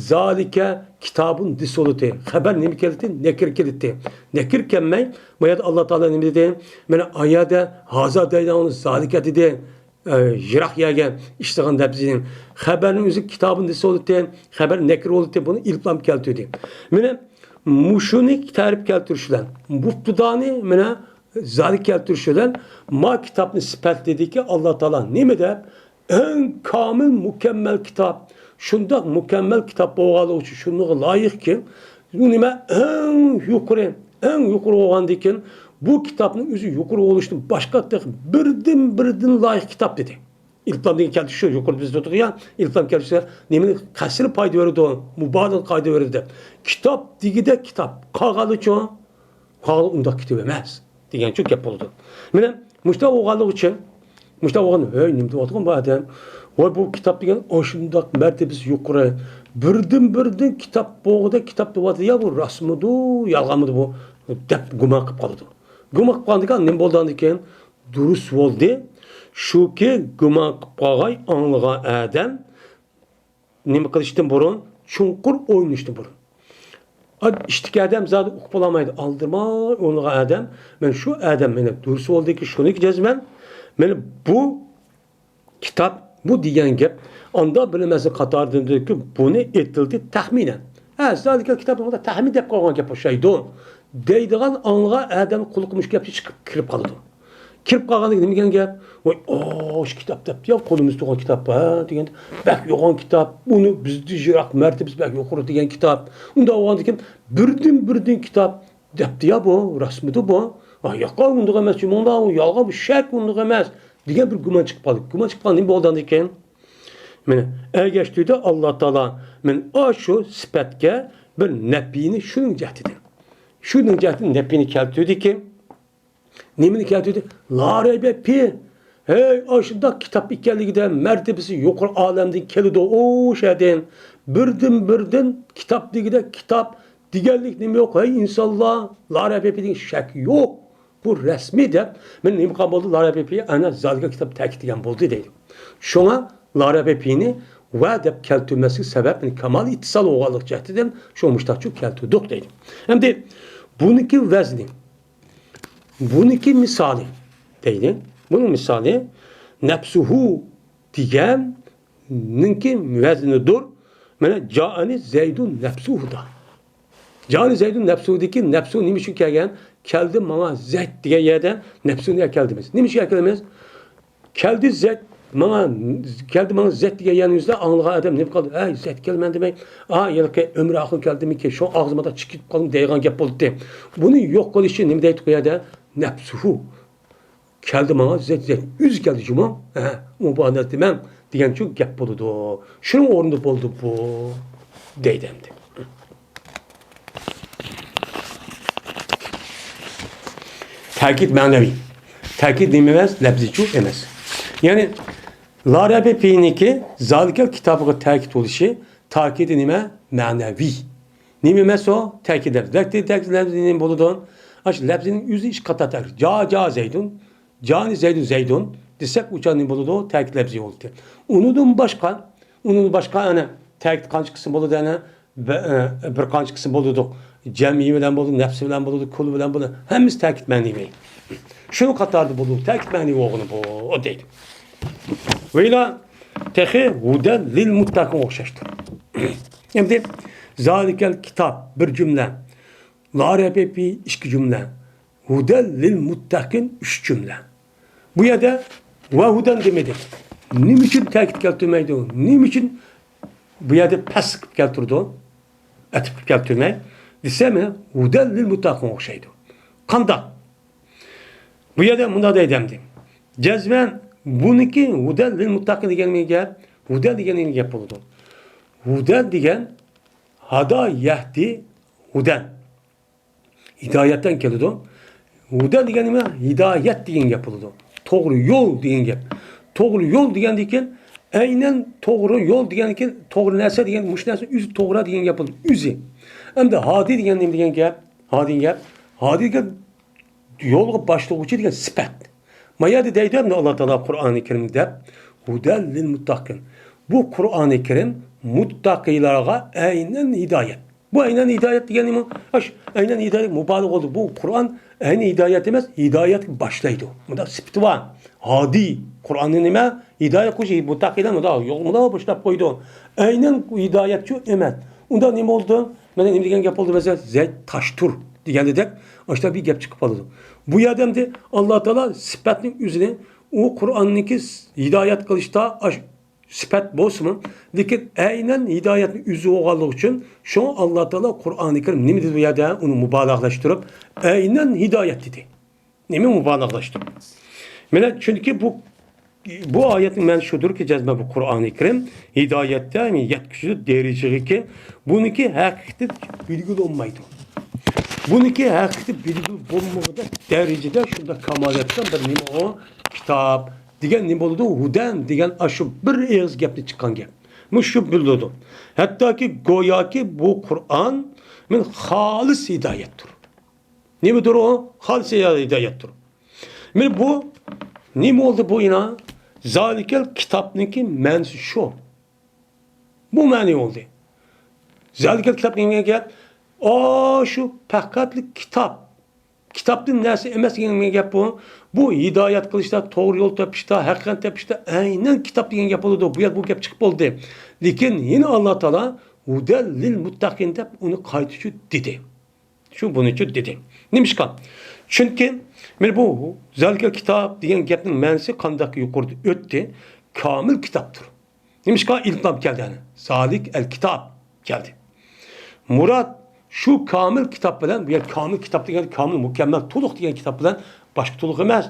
زالىكە كىتابۇن دېسە بولاتتى. خەبەر نېمە كېلەتتى؟ نەكىر كېلەتتى. نەكىر كەلمەي، بۇ يەردە ئاللا تائالا نېمە دېدى؟ مانا ئايەدە ھازا دەيدىغان زالىكە دېدى. ئە، يىراق يەرگە ئىشلىغان لەپزىنى. خەبەرنىڭ ئۆزى كىتابۇن دېسە بولاتتى. خەبەر نەكىر بولاتتى. بۇنى ئېلىپلام كەلتۈردى. مانا مۇشۇنى تەرىپ كەلتۈرۈش بىلەن، مۇبتىدانى مانا زالىكە كەلتۈرۈش بىلەن ما كىتابنى سۈپەتلىدىكى ئاللا تائالا نېمە دەپ؟ ئەڭ كامىل، مۇكەممەل كىتاب. شۇنداق مۇكەممەل كىتاب بولغانلىقى ئۈچۈن شۇنىڭغا لايىقكى، ئۇ نېمە؟ ئەڭ يۇقىرى، ئەڭ يۇقىرى بولغاندىكىن، بۇ كىتابنىڭ ئۆزى يۇقىرى بولۇشتىن باشقا تېخى بىردىن، بىردىن لايىق كىتاب دېدى. ئېلىپلام دېگەن كەلتۈرۈش شۇ، يۇقىرىدا بىز دېدۇق يا، ئېلىپلام كەلتۈرۈشتە نېمىنى قەسرى پايدا بېرىدۇ، مۇبالىغە پايدا بېرىدۇ دەپ. كىتاب دېگۈدەك كىتاب، قالغانلىچۇ؟ قالغان ئۇنداق كىتاب ئەمەس دېگەنچۇ گەپ بولىدۇ. مانا مۇشۇنداق بولغانلىقى ئۈچۈن، مۇشۇنداق بولغان، ھەي، نېمە دەۋاتقان بۇ ئادەم؟ ۋاي، بۇ كىتاب دېگەن ئاشۇنداق مەرتىۋىسى يۇقىرى، بىردىن، بىردىن كىتاب بولغۇدەك كىتاب دەۋاتىدۇ يا، بۇ راستمىدۇ، يالغانمىدۇ بۇ؟ دەپ گۇمان قىلىپ قالىدۇ. گۇمان قىلىپ قالغاندىكىن نېمە بولىدۇ ئاندىن كېيىن؟ دۇرۇس بولدى. شۇكى، گۇمان قىلىپ قالغاي ئاڭلىغان ئادەم نېمە قىلىشتىن بۇرۇن؟ چوڭقۇر ئويلىنىشتىن بۇرۇن. ئا، ئىشتىكى ئادەم زادى ئۇقۇپ بولالمايدۇ. ئالدىرىماي ئويلىغان ئادەم، مانا شۇ ئادەم مانا دۇرۇس بولدىكى، شۇنىكى جەزمەن. مانا بۇ كىتاب، بۇ دېگەن گەپ، ئاندا بىلىمەسلىك قاتارىدىندىكى بۇنى ئېيتىلدى تەخمىنەن. ھە، زالىكە كىتاب دېگەندە تەخمىن دەپ قويغان گەپ ئوخشايدۇ. دەيدىغان ئاڭلىغان ئادەم قۇلىقىغا مۇشۇ گەپ چىقىپ كىرىپ قالىدۇ. كىرىپ قالغاندىن كېيىن نېمە دېگەن گەپ؟ ۋاي، ئاش كىتاب دەپتۇ يا، قولىمىزدا تۇرغان كىتاب، ھە، دېگەندە، بەك يوغان كىتاب، ئۇنى بىزدە يىراق، مەرتىۋىسى بەك يۇقىرى دېگەن كىتاب. ئۇنداق بولغاندىكىن بىردىن، بىردىن كىتاب دەپتۇ يا بۇ، راستمىدۇ بۇ؟ ۋاي، ياق، ئۇنداق ئەمەس، جۇمۇڭدا ئۇ يالغان، بۇ شەك، ئۇنداق ئەمەس، دېگەن بىر گۇمان چىقىپ قالدى. گۇمان چىقىپ قالغان نېمە بولدى ئاندىن كېيىن؟ مانا ئەگەشتۈردى ئاللا تائالا، مانا ئاشۇ سۈپەتكە بىر نەپىنى شۇنىڭ جەھىتىدىن. شۇنىڭ جەھىتىدىن نەپىنى كەلتۈردىكى، نېمىنى كەلتۈردى؟ لا رەيبە پى. ھەي، ئاشۇنداق كىتاب ئىكەنلىكىدە مەرتىۋىسى يۇقىرى ئالەمدىن كېلىدۇ، ئۇ شەدىن. بىردىن، بىردىن كىتاب دېگۈدەك كىتاب دېگەنلىك نېمە يوق؟ ھەي، ئىنسانلار، لا رەيبە پى دېگەن شەك يوق. بۇ رەسمىي دەپ، مانا نېمە قىلغان بولدى؟ لا رەيبە پى، ئەنە زالىكە كىتاب تەكىتلىگەن بولدى دەيدۇ. شۇڭا لا رەيبە پىنى ۋە دەپ كەلتۈرمەسلىك سەۋەب، مانا كامال ئىتتىسال بولغانلىق جەھىتىدىن شۇ مۇشتاقچۇ كەلتۈردۇق دەيدۇ. ئەمدى بۇنىڭكى ۋەزنى، بۇنىڭكى مىسالى دەيدۇ. بۇنىڭ مىسالى نەپسۇھۇ دېگەننىڭكى ۋەزنىدۇر. مانا جائەنى زەيدۇن نەپسۇھۇدا. جائەنى زەيدۇن نەپسۇھۇدىكى نەپسۇ نېمە ئۈچۈن كەلگەن؟ كەلدى ماڭا زەيد دېگەن يەردە نەپسۇنى ئەكەلدىمىز. نېمە ئۈچۈن ئەكەلدىمىز؟ كەلدى زەيد ماڭا، كەلدى ماڭا زەيد دېگەن يەرنىڭ يۈزىدە ئاڭلىغان ئادەم نېمە قىلدى؟ ئەي، زەيد كەلمەن دېمەي، ئا، ھېلىقى ئۆمرى ئاخىرى كەلدىمىكىن، شۇ ئاغزىمدا چىقىپ قالدىم دەيدىغان گەپ بولدى. بۇنى يوق قىلىش ئۈچۈن نېمە دەيدۇ بۇ يەردە؟ نەپسۇھۇ. كەلدى ماڭا زەيد، زەيد ئۆزى كەلدى جۇمۇ. ھە، ئۇ بۇ ئادەتتە مەن دېگەنچۇ گەپ بولىدۇ. شۇنىڭ ئورنىدا بولدى بۇ دەيدۇ ئەمدى. تەكىت مەنىۋى. تەكىت نېمە ئەمەس؟ لەپزىچۇ ئەمەس. يەنى لا رەيبە پىنىڭكى زالىكەل كىتابىغا تەكىت بولۇشى، تەكىتى نېمە؟ مەنەۋى. نېمە ئەمەس ئۇ؟ تەكىت لەپزى. تەكىت، تەكىت لەپزى نېمە بولىدۇ؟ ئاشۇ لەپزىنىڭ ئۆزى ئىككى قاتار تەكىت. جا، جا زەيدۇن، جانى زەيدۇن، زەيدۇن دېسەك، ئۇ چاغ نېمە بولىدۇ؟ تەكىت لەپزى بولىدۇ. ئۇنىڭدىن باشقا، ئۇنىڭدىن باشقا ئەنە تەكىت قانچە قىسىم بولىدۇ؟ ئەنە بە-، ئە، بىر قانچە قىسىم بولىدۇ. جەمئىي بىلەن بولىدۇ، نەپسى بىلەن بولىدۇ، كۇللى بىلەن بولىدۇ. ھەممىسى تەكىت مەنىۋى. شۇنىڭ قاتارىدا بولىدۇ، تەكىت مەنىۋى بولغىنى بۇ دەيدۇ. ۋەيلا تېخى ھۇدەل لىل مۇتتەقىنغا ئوخشاشتۇر. ئەمدى زالىكەل كىتاب بىر جۈملە، لا رەيبە فى ئىككى جۈملە، ھۇدەل لىل مۇتتەقىن ئۈچ جۈملە. بۇ يەردە ۋە ھۇدەن دېمىدى. نېمە ئۈچۈن تەكىت كەلتۈرمەيدۇ؟ نېمە ئۈچۈن بۇ يەردە پەس قىلىپ كەلتۈردى؟ ئەتىپ قىلىپ كەلتۈرمەي، دېسە، مانا ھۇدەل لىل مۇتتەقىنغا ئوخشايدۇ. قانداق؟ بۇ يەردە مۇنداق دەيدۇ ئەمدى. جەزمەن بۇنىڭكى ھۇدەل لىل مۇتتەقىن دېگەن گەپ، ھۇدەل دېگەن گەپ بولىدۇ. ھۇدەل دېگەن ھادا يەھدى ھۇدەن. ھىدايەتتىن كېلىدۇ. ھۇدەن دېگەن نېمە؟ ھىدايەت دېگەن گەپ بولىدۇ. توغرا يول دېگەن گەپ. توغرا يول دېگەندىن كېيىن، ئەينەن توغرا يول دېگەندىن كېيىن، توغرا نەرسە دېگەن، مۇشۇ نەرسە ئۆزى توغرا دېگەن گەپ بولىدۇ. ئۆزى. ئەمدى ھادى دېگەن نېمە دېگەن گەپ؟ ھادى دېگەن گەپ، ھادى دېگەن يولغا باشلىغۇچى دېگەن سۈپەت. ما يەردە دەيدۇ ئەمدى ئاللا تائالا قۇرئانى كەرىمدە، ھۇدەل لىل مۇتتەقىن. بۇ قۇرئانى كەرىم مۇتتەقىلارغا ئەينەن ھىدايەت. بۇ ئەينەن ھىدايەت دېگەن نېمە؟ ئاش، ئەينەن ھىدايەت مۇبالىغە بولدى. بۇ قۇرئان ئەينى ھىدايەت ئەمەس، ھىدايەتكە باشلايدۇ. مۇنداق سۈپىتى بار. ھادى. قۇرئاننى نېمە؟ ھىدايەت قىلغۇچى، مۇتتەقىلەر مۇنداق يولغا مۇنداق باشلاپ قويىدۇ. ئەينەن ھىدايەتچۇ ئەمەس. ئۇندا نېمە بولدى؟ مانا نېمە دېگەن گەپ بولدى؟ مەسىلەن، زەيد تاشتۇر دېگەندەك، ئاشۇنداق بىر گەپ چىقىپ قالىدۇ. بۇ يەردە ئەمدى ئاللا تائالا سۈپەتنىڭ ئۆزىنى، ئۇ قۇرئاننىڭكى ھىدايەت قىلىشتا ئاش-، سۈپەت بولسىمۇ، لېكىن ئەينەن ھىدايەتنى ئۆزى بولغانلىقى ئۈچۈن، شۇڭا ئاللا تائالا قۇرئانى كەرىم نېمە دېدى بۇ يەردە؟ ئۇنى مۇبالىغىلەشتۈرۈپ، ئەينەن ھىدايەت دېدى. نېمە مۇبالىغىلەشتۈرۈپ؟ مانا، چۈنكى بۇ، بۇ ئايەتنىڭ مەنىسى شۇدۇركى، جەزمەن بۇ قۇرئانى كەرىم ھىدايەتتە يەتكۈزىدۇ دەرىجىگىكى، بۇنىڭكى ھەقىقىتى بىلگىلى بولمايدۇ. بۇنىڭكى ھەقىقىتى بىلگىلى بولمىغۇدەك دەرىجىدە شۇنداق كامالەتكە بىر نېمە ئۇ؟ كىتاب دېگەن نېمە بولىدۇ؟ ھۇدەن دېگەن ئاشۇ بىر ئېغىز گەپتىن چىققان گەپ. مۇشۇ بىلدۈرىدۇ. ھەتتاكى گوياكى بۇ قۇرئان مەن خالىس ھىدايەتتۇر. نېمىدۇر ئۇ؟ خالىس ھىدايەتتۇر. مانا بۇ نېمە بولدى بۇ يەنە؟ زالىكەل كىتابنىڭكى مەنىسى شۇ. بۇ مەنە بولدى. زالىكەل كىتاب دېگەن گەپ، ئاشۇ پەقەتلا كىتاب. كىتابتىن نەرسە ئەمەس دېگەن گەپ بۇ. بۇ ھىدايەت قىلىشتا، توغرا يول تېپىشتا، ھەقىقەتنى تېپىشتا ئەينەن كىتاب دېگەن گەپ بولىدۇ. بۇ يەردە بۇ گەپ چىقىپ بولدى. لېكىن يەنە ئاللا تائالا ھۇدەل لىل مۇتتەقىن دەپ ئۇنى قايتا شۇ دېدى. شۇ بۇنىچۇ دېدى. نېمىشقا؟ چۈنكى مانا بۇ زالىكەل كىتاب دېگەن گەپنىڭ مەنىسى قانداق يۇقىرىدا ئۆتتى، كامىل كىتابتۇر. نېمىشقا ئىلتىناب كەلدى يەنى؟ زالىك ئەل كىتاب كەلدى. مۇراد شۇ كامىل كىتاب بىلەن، بۇ يەر كامىل كىتاب دېگەن كامىل، مۇكەممەل، تولۇق دېگەن كىتاب بىلەن باشقا تولۇق ئەمەس.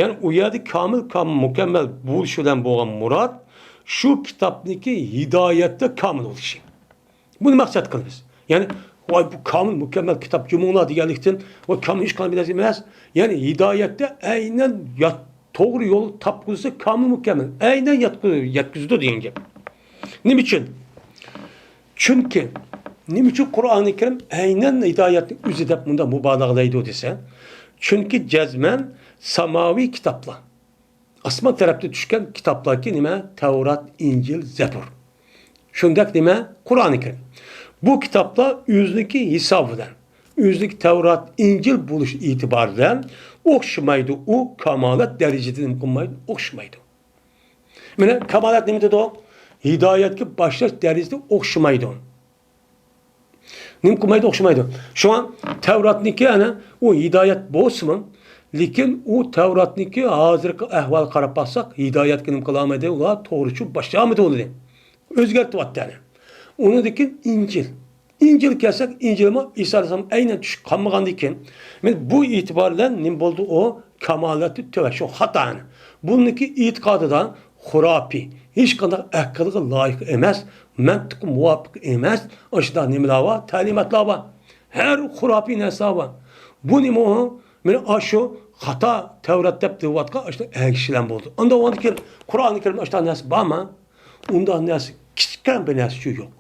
يەنى ئۇ يەردە كامىل، كامىل، مۇكەممەل بولۇشى بىلەن بولغان مۇراد شۇ كىتابنىڭكى ھىدايەتتە كامىل بولۇشى. بۇنى مەقسەت قىلىمىز. يەنى، ۋاي، بۇ كامىل، مۇكەممەل كىتاب جۇمۇڭلار دېگەنلىكتىن، ۋاي، كامىل ھېچقانداق بىر نەرسە ئەمەس. يەنى ھىدايەتتە ئەينەن يات-، توغرا يول تاپقۇزسا كامىل مۇكەممەل. ئەينەن ياتقۇ-، يەتكۈزىدۇ دېگەن گەپ. نېمە ئۈچۈن؟ چۈنكى، نېمە ئۈچۈن قۇرئانى كەرىم ئەينەن ھىدايەتنىڭ ئۆزى دەپ مۇنداق مۇبالىغىلەيدۇ دېسە، چۈنكى جەزمەن ساماۋىي كىتابلار، ئاسمان تەرەپتىن چۈشكەن كىتابلاركى نېمە؟ تەۋرات، ئىنجىل، زەبۇر. شۇنداق نېمە؟ قۇرئانى كەرىم. بۇ كىتابلار ئۆزىنىڭكى ھېسابى بىلەن، ئۆزىنىڭكى تەۋرات، ئىنجىل بولۇش ئېتىبارى بىلەن ئوخشىمايدۇ، ئۇ كامالەت دەرىجىدە نېمە قىلمايدۇ؟ ئوخشىمايدۇ. مانا كامالەت نېمە دېدۇق؟ ھىدايەتكە باشلاش دەرىجىسى ئوخشىمايدۇ. نېمە قىلمايدۇ؟ ئوخشىمايدۇ. شۇڭا تەۋراتنىڭكى ئەنە ئۇ ھىدايەت بولسىمۇ، لېكىن ئۇ تەۋراتنىڭكى ھازىرقى ئەھۋالىغا قاراپ باقساق، ھىدايەتكە نېمە قىلالمايدۇ؟ ئۇلار توغرا يول باشلىيالمىدى ئۇنى. ئۆزگەرتىۋەتتى ئەنە. ئۇنىڭدىن كېيىن ئىنجىل. ئىنجىلگە كەلسەك، ئىنجىلمۇ ئىسا ئەلەيھىسسالام ئەينەن چۈشۈپ قالمىغاندىن كېيىن، مانا بۇ ئېتىبار بىلەن نېمە بولدى ئۇ؟ كامالەتتە تۆۋەن، شۇ خاتا ئەنە. بۇنىڭكى ئېتىقادىدا خۇراپىي، ھېچقانداق ئەقىلگە لايىق ئەمەس، مەنتىققە مۇۋاپىق ئەمەس، ئاشۇنداق نېمىلەر بار، تەلىماتلار بار. ھەر خۇراپىي نەرسىلەر بار. بۇ نېمە ئۇ؟ مانا ئاشۇ خاتا تەۋرات دەپ دەۋاتقان ئاشۇنداق ئەگىشىلەر بولدى. ئاندىن ئۇنىڭدىن كېيىن قۇرئانى كەرىمدە ئاشۇنداق نەرسە بارمۇ؟ ئۇنداق نەرسە، كىچىككىنە بىر نەرسىچۇ يوق.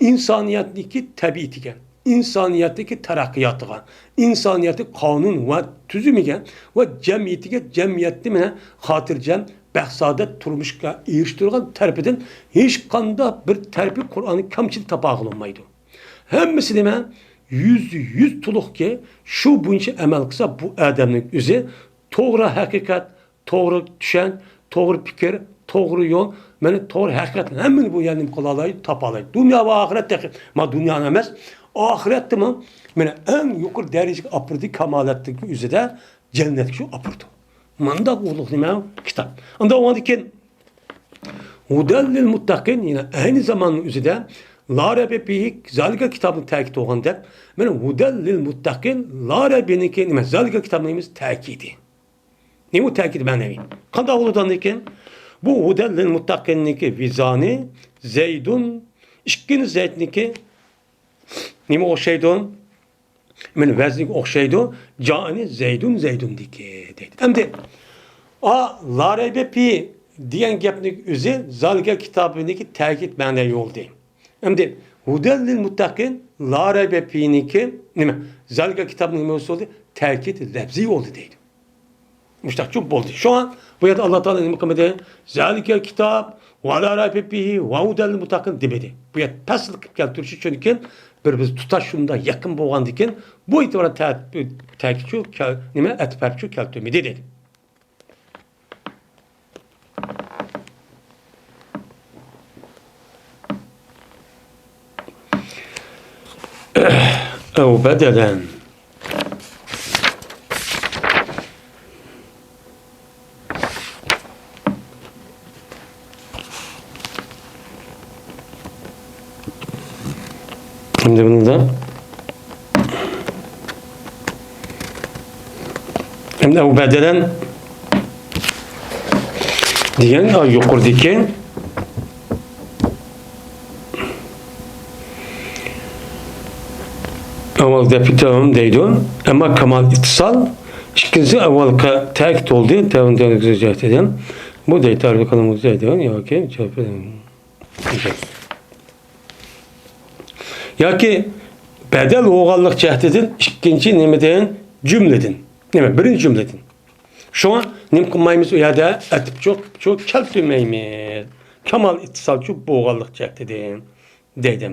ئىنسانىيەتنىڭكى تەبىئىتىگە، ئىنسانىيەتنىڭكى تەرەققىياتىغا، ئىنسانىيەتنىڭ قانۇن ۋە تۈزۈمىگە ۋە جەمئىيىتىگە، جەمئىيەتنى مانا خاتىرجەم، بەخت-سائادەت تۇرمۇشقا ئېرىشتۈرىدىغان تەرىپىدىن ھېچقانداق بىر تەرىپى قۇرئاننى كەمچىل تاپالمايدۇ. ھەممىسى نېمە؟ يۈزدە يۈز تولۇقكى، شۇ بويىچە ئەمەل قىلسا، بۇ ئادەمنىڭ ئۆزى توغرا ھەقىقەت، توغرا چۈشەنچە، توغرا پىكىر، توغرا يول، مانا توغرا ھەقىقەت، ھەممىنى بۇ يەردىن قىلالايدۇ، تاپالايدۇ. دۇنيا ۋە ئاخىرەت تېخى. ما دۇنيانى ئەمەس، ئاخىرەتتىمۇ مانا ئەڭ يۇقىرى دەرىجىگە ئاپىرىدۇ، كامالەتنىڭ ئۆزىدە جەننەتكە شۇ ئاپىرىدۇ. مانداق ئۇلۇغ نېمە؟ كىتاب. ئاندىن ئۇنىڭدىن كېيىن ھۇدەل لىل مۇتتەقىن، يەنە ئەينى زاماننىڭ ئۆزىدە لا رەيبە فىھى، زالىكە كىتابنى تەكىت بولغاندەك، مانا ھۇدەل لىل مۇتتەقىن، لا رەيبىنىڭكى نېمە، زالىكە كىتابنىڭ نېمىسى تەكىتى. نېمە تەكىت مەنىۋى؟ قانداق بولىدۇ ئاندىن كېيىن؟ بۇ ھۇدەل لىل مۇتتەقىننىڭكى ۋىزانى زەيدۇن، ئىككىنچى زەيدنىڭكى نېمە ئوخشايدۇ؟ مانا ۋەزنىگە ئوخشايدۇ. جائىنى زەيدۇن زەيدۇندىكى دەيدۇ. ئەمدى ئا، لا رەيبە فى دېگەن گەپنىڭ ئۆزى زالىكە كىتابىنىڭكى تەكىت مەنە يولدى. ئەمدى ھۇدەل لىل مۇتتەقىن، لا رەيبە فىنىڭكى نېمە؟ زالىكە كىتابنىڭ نېمە بولدى؟ تەكىت لەپزىي بولدى دەيدۇ. مۇشتاقچۇ بولدى. شۇڭا بۇ يەردە ئاللا تائالا نېمە قىلمىدى؟ زالىكە كىتاب ۋە لا رەيبە فىھى ۋە ھۇدەل لىل مۇتتەقىن دېمىدى. بۇ يەردە پەسىل قىلىپ كەلتۈرۈشى، چۈنكى بىر بىز تۇتاش شۇنداق يېقىن بولغاندىكىن، بۇ ئېتىباردا تە-، تەكىتچۇ كەل-، نېمە، ئەتىپ ھەرپچۇ كەلتۈرمىدى دېدى. ئەۋ بەدەلەن. ئەمدى بۇندا، ئەمدى ئەۋ بەدەلەن دېگەن، ئا، يۇقىرىدىكى ئەۋۋەل دەپتەرىم دەيدۇ. ئەمما كامال ئىتتىسال، ئىككىنچىسى ئەۋۋەلقى تەكىت بولدى. تەۋەن تەۋەن جەھەتتىن. بۇ دەيدۇ، تەربىيە قىلىمىز دەيدۇ. ياكى، ياكى بەدەل بولغانلىق جەھەتتىن ئىككىنچى نېمىدىن؟ جۈملىدىن. نېمە؟ بىرىنچى جۈملىدىن. شۇڭا نېمە قىلمايمىز ئۇ يەردە؟ ئەتىپچۇ، چۇ كەلتۈرمەيمىز. كامال ئىتتىسالچۇ بولغانلىق جەھەتتىن دەيدۇ.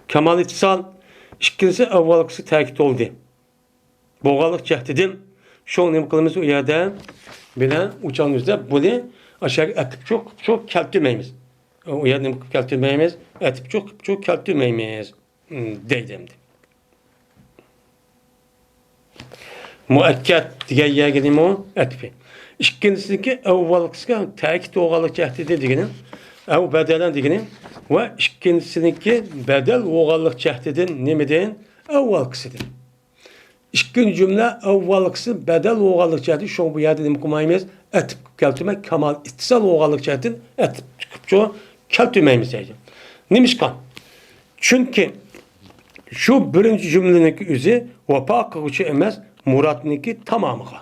كامال ئىتتىسال، ئىككىنچىسى ئەۋۋەلقىسى تەكىت بولدى. بولغانلىق جەھەتتىن شۇڭا نېمە قىلىمىز ئۇ يەردە؟ بىلەن ئۇچالمىز دەپ بۇنى ئاشۇ يەرگە ئەتىپچۇ، چۇ كەلتۈرمەيمىز. ئۇ يەردە نېمە قىلىپ كەلتۈرمەيمىز؟ ئەتىپچۇ، چۇ كەلتۈرمەيمىز. دەيدۇ ئەمدى. مۇئەككەد دېگەن يەرگە نېمە ئۇ؟ ئەتپى. ئىككىنچىسىنىڭكى ئەۋۋالقىسىغا تەكىت بولغانلىق جەھەتتىن دېگىنى، ئەۋ بەدەلەن دېگىنى ۋە ئىككىنچىسىنىڭكى بەدەل بولغانلىق جەھەتتىن نېمىدىن؟ ئەۋۋالقىسىدىن. ئىككىنچى جۈملە ئەۋۋالقىسى بەدەل بولغانلىق جەھەتتىن، شۇڭا بۇ يەردە نېمە قىلمايمىز؟ ئەتىپ كەلتۈرمەي، كامال ئىتتىسال بولغانلىق جەھەتتىن ئەتىپ چىقىپچۇ كەلتۈرمەيمىز دەيدۇ. نېمىشقا؟ چۈنكى شۇ بىرىنچى جۈملىنىڭكى ئۆزى ۋاپا قىلغۇچى ئەمەس، مۇرادنىڭكى تامامىغا.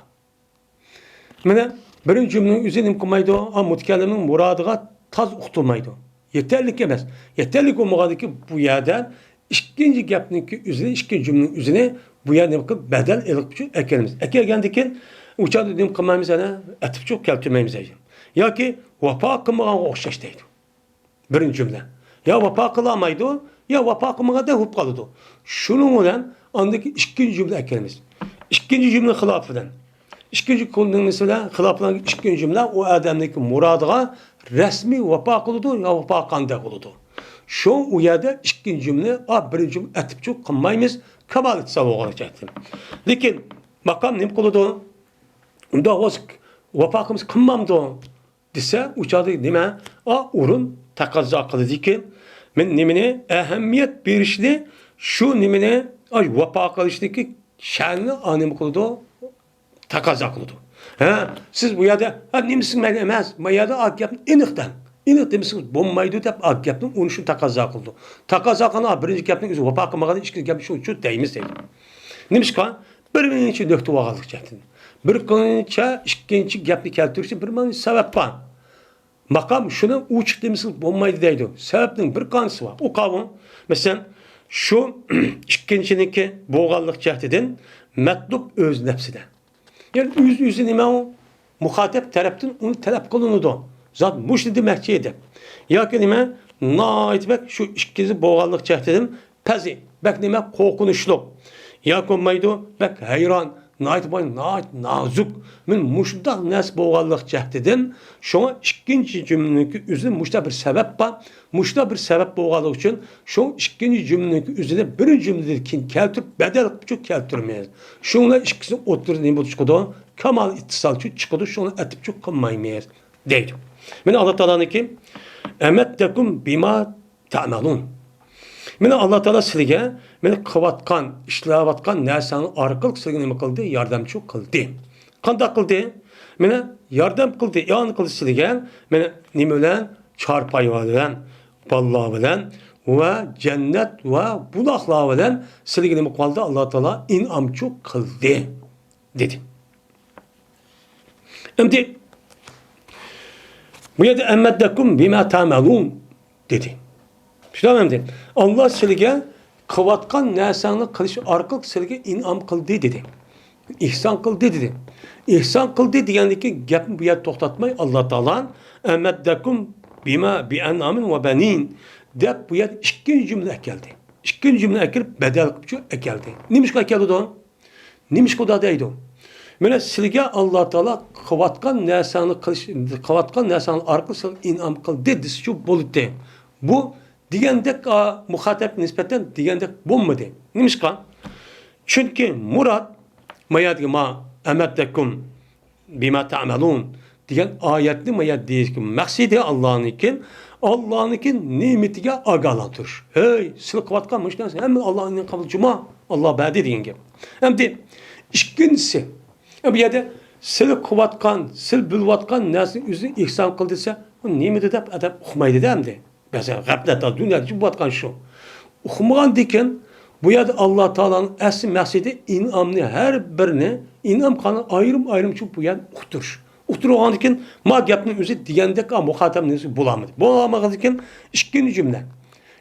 مانا بىرىنچى جۈملىنىڭ ئۆزى نېمە قىلمايدۇ؟ ئا، مۇتەكەللىمنىڭ مۇرادىغا تاز ئۇقتۇرمايدۇ. يېتەرلىك ئەمەس. يېتەرلىك بولمىغاندىكىن بۇ يەردە ئىككىنچى گەپنىڭكى ئۆزىنى، ئىككىنچى جۈملىنىڭ ئۆزىنى بۇ يەردە نېمە قىلىپ بەدەل ئېلىپچۇ ئەكەلىمىز. ئەكەلگەندىكىن ئۇ چاغدا نېمە قىلمايمىز، يەنە ئەتىپچۇ كەلتۈرمەيمىز. ياكى ۋاپا قىلمىغانغا ئوخشاش دەيدۇ. بىرىنچى جۈملە. يا ۋاپا قىلالمايدۇ، يا ۋاپا قىلمىغاندەك بولۇپ قالىدۇ. شۇنىڭ بىلەن ئاندىكى ئىككىنچى جۈملە ئەكەلمىز. ئىككىنچى جۈملە خىلاپى بىلەن. ئىككىنچى جۈملە نېمىسى بىلەن؟ خىلاپى بىلەن ئىككىنچى جۈملە ئۇ ئادەمنىڭكى مۇرادىغا رەسمىي ۋاپا قىلىدۇ يا ۋاپا قىلغاندەك بولىدۇ. شۇ ئۇ يەردە ئىككىنچى جۈملە، ئا، بىرىنچى جۈملە ئەتىپچۇ قىلمايمىز، كامال ئىتتىسال بولغان جەھەتتىن. لېكىن ماقام نېمە قىلىدۇ؟ ئۇنداق بولسا ۋاپا قىلمىسا قىلمامدۇ؟ دېسە، ئۇ چاغدا نېمە؟ ئا، ئورۇن تەقەززا قىلىدىكى، مەن نېمىنى ئەھمىيەت بېرىشنى، شۇ نېمىنى، ئاي، ۋاپا قىلىشنىكى شەنى ئا، نېمە قىلىدۇ؟ تەقەززا قىلىدۇ. ھە، سىز بۇ يەردە، ھە، نېمىسى مەن ئەمەس، ما يەردە ئا گەپنى ئېنىق دەڭ. ئېنىق دېمىسىڭىز بولمايدۇ دەپ ئا گەپنى ئۇنى شۇ تەقەززا قىلىدۇ. تەقەززا قىلغان ئا بىرىنچى گەپنىڭ ئۆزى ۋاپا قىلمىغان ئىككىنچى گەپنى شۇ، شۇ دەيمىز دەيدۇ. نېمىشقا؟ بىر مۇنچە نۆكتە بولغانلىق جەھەتتىن. بىر قانچە ئىككىنچى گەپنى كەلتۈرۈشتە بىر مۇنچە سەۋەب بار. ماقام شۇنى ئوچۇق دېمىسىڭىز بولمايدۇ دەيدۇ. سەۋەبنىڭ بىر قانچىسى بار. ئۇ قاۋۇڭ. مەسىلەن، شۇ ئىككىنچىنىڭكى بولغانلىق جەھىتىدىن مەتلۇب ئۆز نەپسىدە. يەنى ئۆز-ئۆزى نېمە ئۇ؟ مۇخاتەپ تەرەپتىن ئۇنى تەلەپ قىلىنىدۇ. زات مۇشۇنى دېمەكچى دەپ. ياكى نېمە؟ ناھايىتى بەك شۇ ئىككىنچى بولغانلىق جەھىتىدىن پەزى، بەك نېمە؟ قورقۇنچلۇق. ياكى بولمايدۇ، بەك ھەيران، ناھايىتى باي، ناھايىتى نازۇك. مەن مۇشۇنداق نەرسە بولغانلىق جەھىتىدىن، شۇڭا ئىككىنچى جۈملىنىڭكى ئۆزىدە مۇشۇنداق بىر سەۋەب بار. مۇشۇنداق بىر سەۋەب بولغانلىقى ئۈچۈن، شۇ ئىككىنچى جۈملىنىڭكى ئۆزىنى بىرىنچى جۈملىدىن كېيىن كەلتۈرۈپ، بەدەل قىلىپ كەلتۈرىمىز. شۇڭا ئىككىسىنىڭ ئوتتۇرىدا نېمە بولۇپ چىقىدۇ؟ كامال ئىتتىسالچۇ چىقىدۇ، شۇڭا ئەتىپچۇ قىلمايمىز دەيدۇ. مانا ئاللا تائالانىڭكى، ئەمەتتەكۇم بىما تەمەلۇن. مانا ئاللا تائالا سىلىگە مانا قىلىۋاتقان، ئىشلەۋاتقان نەرسەڭلار ئارقىلىق سىلىگە نېمە قىلدى؟ ياردەمچى قىلدى. قانداق قىلدى؟ مانا ياردەم قىلدى، ئىئانە قىلدى سىلىگە. مانا نېمە بىلەن؟ چارپاي بىلەن، بالىلار بىلەن ۋە جەننەت ۋە بۇلاقلار بىلەن سىلىگە نېمە قىلدى؟ ئاللا تائالا ئىنئامچۇ قىلدى، دېدى. ئەمدى بۇ يەردە «ئەمەددەكۇم بىما تەمەلۇن» دېدى. چۈشىنىۋالدىڭىزمۇ؟ ئاللا سىلىگە قىلىۋاتقان نەرسەڭنى قىلىش ئارقىلىق سىلىگە ئىنئام قىلدى دېدى. ئېھسان قىلدى دېدى. ئېھسان قىلدى دېگەندىن كېيىن گەپنى بۇ يەردە توختاتماي، ئاللا تائالا «ئەمەددەكۇم بىما بىئەنئامىن ۋە بەنىن» دەپ بۇ يەردە ئىككىنچى جۈملە ئەكەلدى. ئىككىنچى جۈملە ئەكىلىپ بەدەل قىلىپ ئەكەلدى. نېمىشقا ئەكەلدى؟ نېمىشقا ئۇنداق دەيدۇ؟ مانا سىلىگە ئاللا تائالا قىلىۋاتقان نەرسەڭنى قىلىش، قىلىۋاتقان نەرسەڭنى ئارقىلىق سىلىگە ئىنئام قىلدى دېسىچۇ بولىدۇ. بۇ دېگەندەك، ئا، مۇخاتەبكە نىسبەتەن دېگەندەك بولمىدى. نېمىشقا؟ چۈنكى مۇراد ما يەردىكى ما «ئەمەددەكۇم بىما تەمەلۇن» دېگەن ئايەتنى ما يەردە دېيىشتىكى مەقسىتى ئاللانىڭكى، ئاللانىڭكى نېمىتىگە ئاگاھلاندۇرۇش. ھەي، سىلى قىلىۋاتقان مۇشۇ نەرسە ھەممە ئاللانىڭ قابىلى جۇما، ئاللا بەردى دېگەن گەپ. ئەمدى ئىككىنچىسى، بۇ يەردە سىلى قىلىۋاتقان، سىلى بۆلۈۋاتقان نەرسىنى ئۆزىگە ئېھسان قىلدى دېسە، بۇ نېمىدى دەپ ئادەم ئۇقمايدۇ-دە ئەمدى. مەسىلەن، غەپلەتتە دۇنيادا بولۇۋاتقان شۇ. ئۇقمىغاندىكىن، بۇ يەردە ئاللا تائالانىڭ ئەسلى مەقسىتى ئىنئامنى ھەر بىرىنى، ئىنئام قانۇنى ئايرىم-ئايرىمچە بۇ يەردە ئۇقتۇرۇش. ئۇقتۇرۇۋالغاندىكىن، ما گەپنىڭ ئۆزى دېگەندەك، ئا، مۇخاتەب نېمىسى بولالمىدى. بولالمىغاندىكىن، ئىككىنچى جۈملە.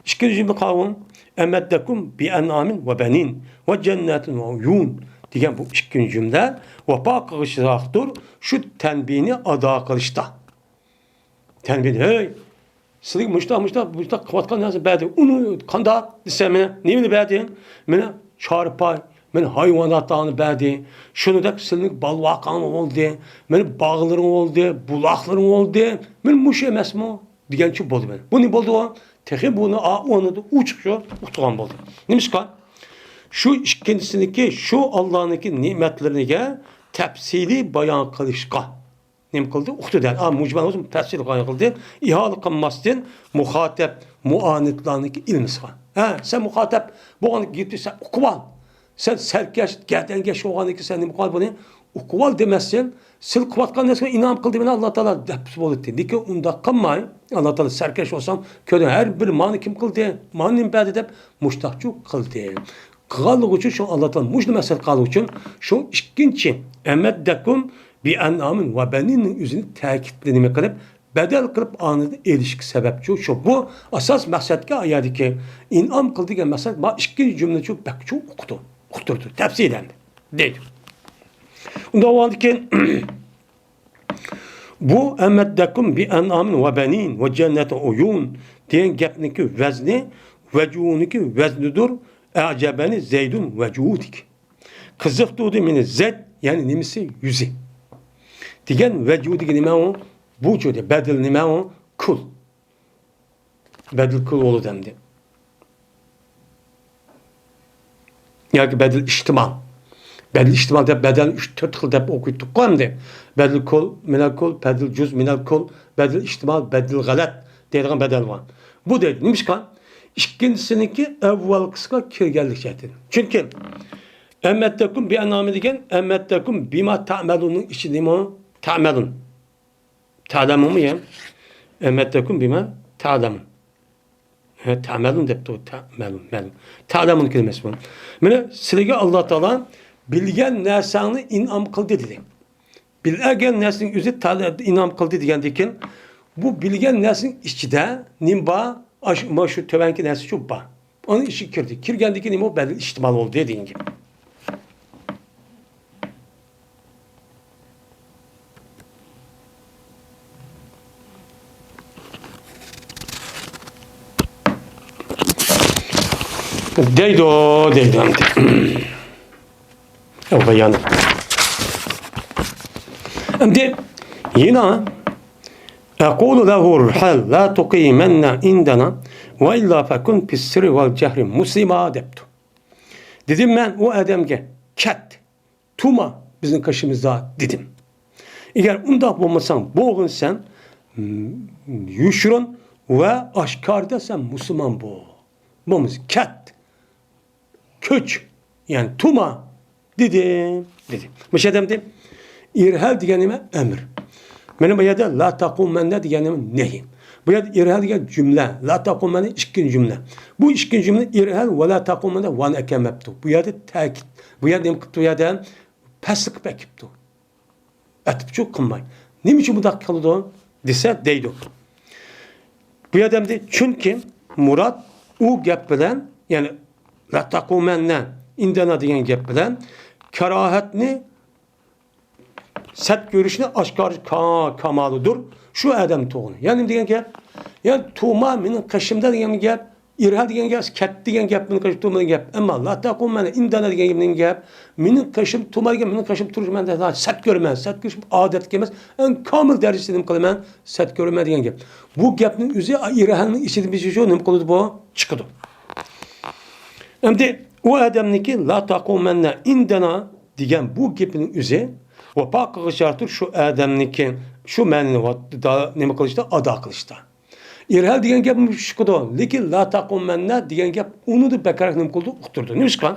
ئىككىنچى جۈملە قاۋۇم، «ئەمەددەكۇم بىئەنئامىن ۋە بەنىن ۋە جەننەتىن ۋە ئۇيۇن» دېگەن بۇ ئىككىنچى جۈملە ۋاپا قىلغۇچىراقتۇر شۇ تەنبىھنى ئادا قىلىشتا. تەنبىھ، ھەي، سىلىگە مۇشتاق، مۇشتاق، مۇشتاق قىلىۋاتقان نەرسە بەردى. ئۇنى قانداق دېسە، مانا نېمىنى بەردى؟ مانا چارپاي، مانا ھايۋاناتلارنى بەردى. شۇنىڭدەك سىلىنىڭ بالىۋاقاڭ بولدى، مانا باغلىرىڭ بولدى، بۇلاقلىرىڭ بولدى. مانا مۇشۇ ئەمەسمۇ؟ دېگەنچە بولدى مانا. بۇ نېمە بولدى ئۇ؟ تېخى بۇنى ئا-، ئۇنىڭدا ئوچۇقچە ئۇقتۇرغان بولدى. نېمىشقا؟ شۇ ئىككىنچىسىنىڭكى، شۇ ئاللانىڭكى نېمەتلىرىگە تەپسىلىي بايان قىلىشقا نېمە قىلدى؟ ئۇقتۇردى. ئا، مۇجمەل بولسا تەپسىلىي بايان قىلدى. ئىھالە قىلماستىن مۇخاتەب، مۇئانىتلارنىڭكى ئىلمىسىغا. ھە، سەن مۇخاتەب بولغان گېپنى سەن ئۇقۇۋال. سەن سەركەش، گەردەنكەش بولغاندىن كېيىن سەن نېمە قىلغان بۇنى؟ ئۇقۇۋال دېمەستىن، سىلى قىلىۋاتقان نەرسىگە ئىنئام قىلدى مانا ئاللا تائالا دەپ بولاتتى. لېكىن ئۇنداق قىلماي، ئاللا تائالا سەركەش بولسام، كۆرۈڭ، ھەر بىر مانا كىم قىلدى، مانا نېمە بەردى دەپ مۇشتاقچۇ قىلدى. قىلغانلىقى ئۈچۈن شۇ ئاللا تائالا مۇشۇنى مەقسەت قىلغانلىقى ئۈچۈن شۇ ئىككىنچى «ئەمەددەكۇم بىئەنئامىن ۋە بەنىننىڭ» ئۆزىنى تەكىتلىدى نېمە قىلىپ، بەدەل قىلىپ ئانىدىن ئېلىشقا سەۋەبچۇ شۇ. بۇ ئاساس مەقسەتكە ئايەتتىكى ئىنئام قىلدى دېگەن مەقسەت ما ئىككىنچى جۈملىچۇ بەكچۇ ئۇقتۇ-، ئۇقتۇردى، تەپسىلەندى دەيدۇ. ئۇنداق بولغاندىكىن بۇ «ئەمەددەكۇم بىئەنئامىن ۋە بەنىن ۋە جەننەتىن ئۇيۇن» دېگەن گەپنىڭكى ۋەزنى، ۋەجۇنىڭكى ۋەزنىدۇر. «ئەجەبەنى زەيدۇن ۋەجۇدىكى». قىزىقتۇردى مېنى زەيد، يەنى نېمىسى؟ يۈزى. دېگەن ۋەجۇدىكى نېمە ئۇ؟ بۇچۇ دە، بەدىل نېمە ئۇ؟ كۇل. بەدىل كۇل بولىدۇ ئەمدى. ياكى بەدىل ئىھتىمال. بەدىل ئىھتىمال دەپ بەدەل ئۈچ، تۆت خىل دەپ ئوقۇيتتۇققۇ ئەمدى. بەدىل كۇل، مىنەل كۇل، بەدىل جۇز، مىنەل كۇل، بەدىل ئىھتىمال، بەدىل غەلەت دەيدىغان بەدەل بار. بۇ دەيدۇ. نېمىشقا؟ ئىككىنچىسىنىڭكى ئەۋۋەلقىسىگە كىرگەنلىك جەھەتتىن. چۈنكى «ئەمەددەكۇم بىئەنئامىن» دېگەن «ئەمەددەكۇم بىما تەمەلۇن»نىڭ ئىچىدىمۇ تەمەلۇن. تەلەمۇمۇ يا؟ «ئەمەددەكۇم بىما تەلەمۇن». ھە، تەمەلۇن دەپتۇ، تەمەلۇن، مەلۇم. تەلەمۇن كەلىمىسى بۇ. مانا سىلىگە ئاللا تائالا بىلگەن نەرسەڭنى ئىنئام قىلدى دېدى. بىلگەن نەرسىنىڭ ئۆزى تەلە-، ئىنئام قىلدى دېگەندىن كېيىن، بۇ بىلگەن نەرسىنىڭ ئىچىدە نېمە بار؟ ئاش-، مانا شۇ تۆۋەنكى نەرسىچۇ بار. ئۇنىڭ ئىچىگە كىردى. كىرگەندىن كېيىن نېمە بولدى؟ بەدىل ئىھتىمال بولدى دېگەن گەپ. دەيدۇ، دەيدۇ ئەمدى. ئەۋ بايان. ئەمدى يەنە «ئەقۇلۇ لەھۇ رەھىل لا تۇقىمەننە ئىندەنا ۋە ئىللا فەكۇن فىسسىررى ۋەل جەھرى مۇسلىما» دەپتۇ. دېدىم مەن ئۇ ئادەمگە، كەت، تۇرما بىزنىڭ قېشىمىزدا دېدىم. ئەگەر ئۇنداق بولمىساڭ، بولغىن سەن، م، يوشۇرۇن ۋە ئاشكارىدا سەن مۇسۇلمان بول. بولمىسا كەت، كۆچ، يەنى تۇما دېدىم، دېدى. مۇشۇ ئادەمدە ئىرھەل دېگەن نېمە؟ ئەمر. مانا بۇ يەردە لا تقومن دېگەن نېمە؟ نەھى. بۇ يەردە ئىرھەل دېگەن جۈملە، لا تقومن ئىككىنچى جۈملە. بۇ ئىككىنچى جۈملە ئىرھەل ۋە لا تقومن ۋانى ئەكەلمەپتۇ. بۇ يەردە تەكىت. بۇ يەردە نېمە قىپتۇ؟ بۇ يەردە پەسلىق قىلىپ ئەكىپتۇ. ئەتىپچۇ قىلماي. نېمە ئۈچۈن بۇنداق قىلىدۇ دېسە دەيدۇ. بۇ ئادەمدە چۈنكى مۇراد ئۇ گەپ بىلەن، يەنى لا تقومن ئىندەنا دېگەن گەپ بىلەن كاراھەتنى، سەت كۆرۈشنى ئاشكارا كا-، كامالىدۇر. شۇ ئادەم تۇغۇنى. يەنى نېمە دېگەن گەپ؟ يەنى تۇما مېنىڭ قېشىمدا دېگەن گەپ. ئىرھەل دېگەن گەپ، كەت دېگەن گەپ، مېنىڭ قېشىم تۇما دېگەن گەپ. ئەمما لا تقومن ئىندەنا دېگەن گەپ، مېنىڭ قېشىم تۇما دېگەن، مېنىڭ قېشىم تۇرۇش، مەن سەت كۆرىمەن، سەت كۆرۈش ئادەتتىكى ئەمەس، ئەڭ كامىل دەرىجىسىدە نېمە قىلىمەن، سەت كۆرىمەن دېگەن گەپ. بۇ گەپنىڭ ئۆزى ئىرھەلنىڭ ئىچىدىن بىر شۇ نېمە قىلىدۇ بۇ؟ چىقىدۇ. ئەمدى ئۇ ئادەمنىڭكى لا تقومن ئىندەنا دېگەن بۇ گېپىنىڭ ئۆزى ۋاپا قىلغۇچى شەرتتۇر شۇ ئادەمنىڭكى شۇ مەنىنى ۋا-، دا-، نېمە قىلىشتا، ئادا قىلىشتا. ئىرھەل دېگەن گەپ چىقىدۇ، لېكىن لا تقومن دېگەن گەپ ئۇنىڭدا بەكرەك نېمە قىلىدۇ، ئۇقتۇرىدۇ. نېمىشقا؟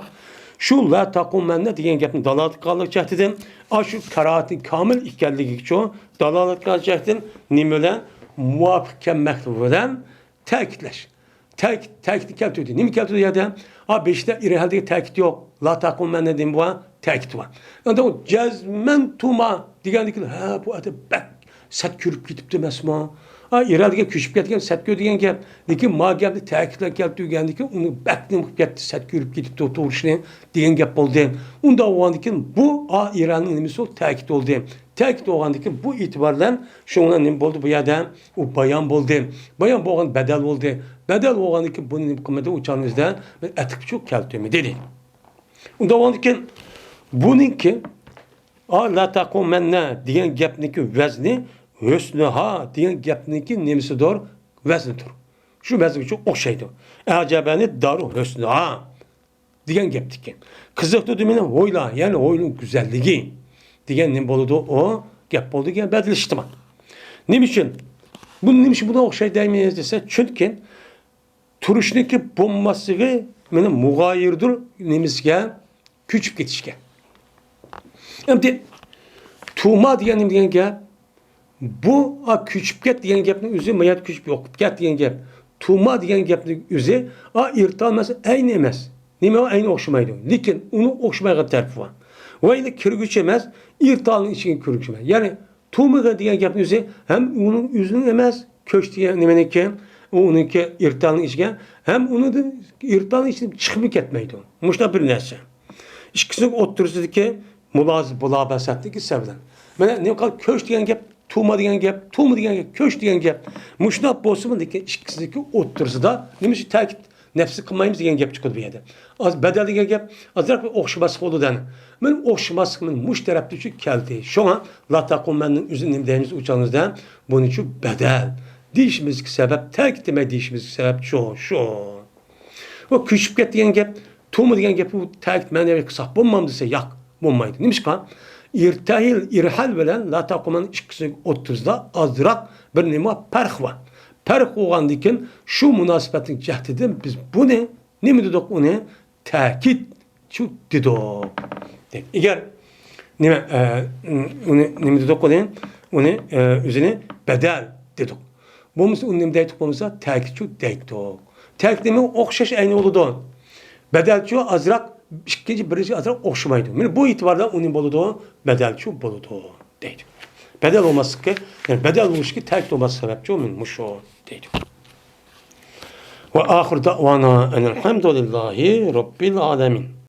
شۇ لا تقومن دېگەن گەپنى دالالەت قىلغانلىق جەھىتىدىن، ئاشۇ كاراھەتنىڭ كامىل ئىكەنلىكىگىچۇ دالالەت قىلغان جەھەتتىن نېمە بىلەن؟ مۇۋاپىق كەلمەكلىك بىلەن تەكىتلەش. تەكىت، تەكىتنى كەلتۈردى. نېمە كەلتۈردى يەردە؟ ھا، بېشىدا ئىرھەل دېگەن تەكىت يوق. لا تقومن نېمە بار؟ تەكىت بار. ئەمدى ئۇ جەزمەن تۇما دېگەندىكىن، ھە، بۇ ئادەم بەك سەت كۆرۈپ كېتىپتۇ ئەمەسمۇ؟ ھا، ئىرھەل دېگەن كۆچۈپ كەتكەن، سەت كۆر دېگەن گەپ. لېكىن ما گەپنى تەكىتلەپ كەلتۈرگەندىكىن ئۇنى بەك نېمە قىلىپ كەتتى، سەت كۆرۈپ كېتىپتۇ، توغرىسىنى دېگەن گەپ بولدى. ئۇنداق بولغاندىكىن بۇ، ھا، ئىرھەلنىڭ نېمىسى بولدى؟ تەكىت بولدى. تەكىت بولغاندىكىن بۇ ئېتىبار بىلەن شۇنىڭ بىلەن نېمە بولدى بۇ يەردە؟ ئۇ بايان بولدى. بايان بولغان بەدەل بولدى. بەدەل بولغاندىكىن بۇنى نېمە قىلمىدى؟ ئۇ چاغنىڭ ئۆزىدە ئەتىكىچۇ كەلتۈرمىدى دېدى. ئۇنداق بولغاندىكىن بۇنىڭكى، ئا، لا تقومن دېگەن گەپنىڭكى ۋەزنى ھۆسنىھا دېگەن گەپنىڭكى نېمىسىدۇر؟ ۋەزنىدۇر. شۇ ۋەزنگە ئوخشايدۇ. ئەجەبەنى دارۇ ھۆسنىھا دېگەن گەپتىكى. قىزىقتۇردى مېنى ھويلا، يەنى ھويلىنىڭ گۈزەللىكى دېگەن نېمە بولىدۇ؟ ئۇ گەپ بولىدۇ دېگەن بەدىلىشتىما. نېمە ئۈچۈن؟ بۇ نېمە ئۈچۈن بۇنىڭغا ئوخشايدۇ دەيمىز دېسە، چۈنكى تۇرۇشنىڭكى بولماسلىقى مېنى مۇغايىردۇر نېمىسىگە؟ كۆچۈپ كېتىشكە. ئەمدى تۇما دېگەن نېمە دېگەن گەپ؟ بۇ، ئا، كۆچۈپ كەت دېگەن گەپنىڭ ئۆزى، ما يەردە كۆچۈپ يوقاپ كەت دېگەن گەپ. تۇما دېگەن گەپنىڭ ئۆزى، ئا، ئىرتال ئەمەس، ئەينى ئەمەس. نېمە ئەينى ئوخشىمايدۇ. لېكىن ئۇنىڭ ئوخشىمايدىغان تەرىپى بار. ۋە يەنە كىرگۈچى ئەمەس، ئىرتالنىڭ ئىچىگە كىرگۈچى ئەمەس. يەنى تۇما دېگەن گەپنىڭ ئۆزى ھەم ئۇنىڭ ئۆزىنىڭ ئەمەس، كۆچ دېگەن نېمىنىڭكى، ئۇ ئۇنىڭكى ئىرتالنىڭ ئىچىگە، ھەم ئۇنىڭدىن ئىرتالنىڭ ئىچىدىن چىقىپمۇ كەتمەيدۇ. مۇشۇنداق بىر نەرسە. ئىككىسىنىڭ ئوتتۇرىسىدىكى مۇلازىم مۇلابەسەتلىك ھېسابلىنىدۇ. مانا نېمە قىلدى؟ كۆچ دېگەن گەپ، تۇما دېگەن گەپ، تۇما دېگەن گەپ، كۆچ دېگەن گەپ. مۇشۇنداق بولسىمۇ، لېكىن ئىككىسىنىڭكى ئوتتۇرىسىدا نېمە ئۈچۈن تەكىت نەپسى قىلمايمىز دېگەن گەپ چىقىدۇ بۇ يەردە. ئاز بەدەل دېگەن گەپ، ئازراق بىر ئوخشىماسلىق بولىدۇ دەنە. مانا ئوخشىماسلىق مانا مۇشۇ تەرەپتە شۇ كەلدى. شۇڭا لا تقومننىڭ ئۆزىنى نېمە دەيمىز ئۇ چاغىمىزدا؟ بۇنى شۇ بەدەل دېيىشىمىزدىكى سەۋەب، تەكىت دېمەي دېيىشىمىزدىكى سەۋەب شۇ، شۇ. ۋە كۆچۈپ كەت دېگەن گەپ، تۇما دېگەن گەپ، بۇ تەكىت مەنىۋى قىلساق بولمامدۇ دېسە، ياق، بولمايدۇ. نېمىشقا؟ ئىرتەھىل، ئىرھەل بىلەن لا تقومن ئىككىسىنىڭ ئوتتۇرىسىدا ئازراق بىر نېمە بار؟ پەرق بار. پەرق بولغاندىكىن شۇ مۇناسىۋەتنىڭ جەھىتىدىن بىز بۇنى نېمە دېدۇق؟ ئۇنى تەكىتچۇ دېدۇق. ئەگەر نېمە، ئە، ئۇنى نېمە دېدۇق ئۇنى؟ ئۇنى، ئە، ئۆزىنى بەدەل دېدۇق. بولمىسا ئۇنى نېمە دەيتتۇق بولمىسا؟ تەكىتچۇ دەيتتۇق. تەكىت نېمە؟ ئوخشاش ئەينى بولىدۇ. بەدەلچۇ ئازراق، ئىككىنچى، بىرىنچى ئازراق ئوخشىمايدۇ. مانا بۇ ئېتىباردا ئۇنى بولىدۇ، بەدەلچۇ بولىدۇ دەيدۇ. بەدەل بولماسلىقى، يەنى بەدەل بولۇشىغا تەكىت بولماسلىقى سەۋەبچۇ مانا مۇشۇ دەيدۇ. ۋە ئاخىر دەئۋانا ئەنىل ھەمدۇلىللاھى رەببىل ئالەمىن.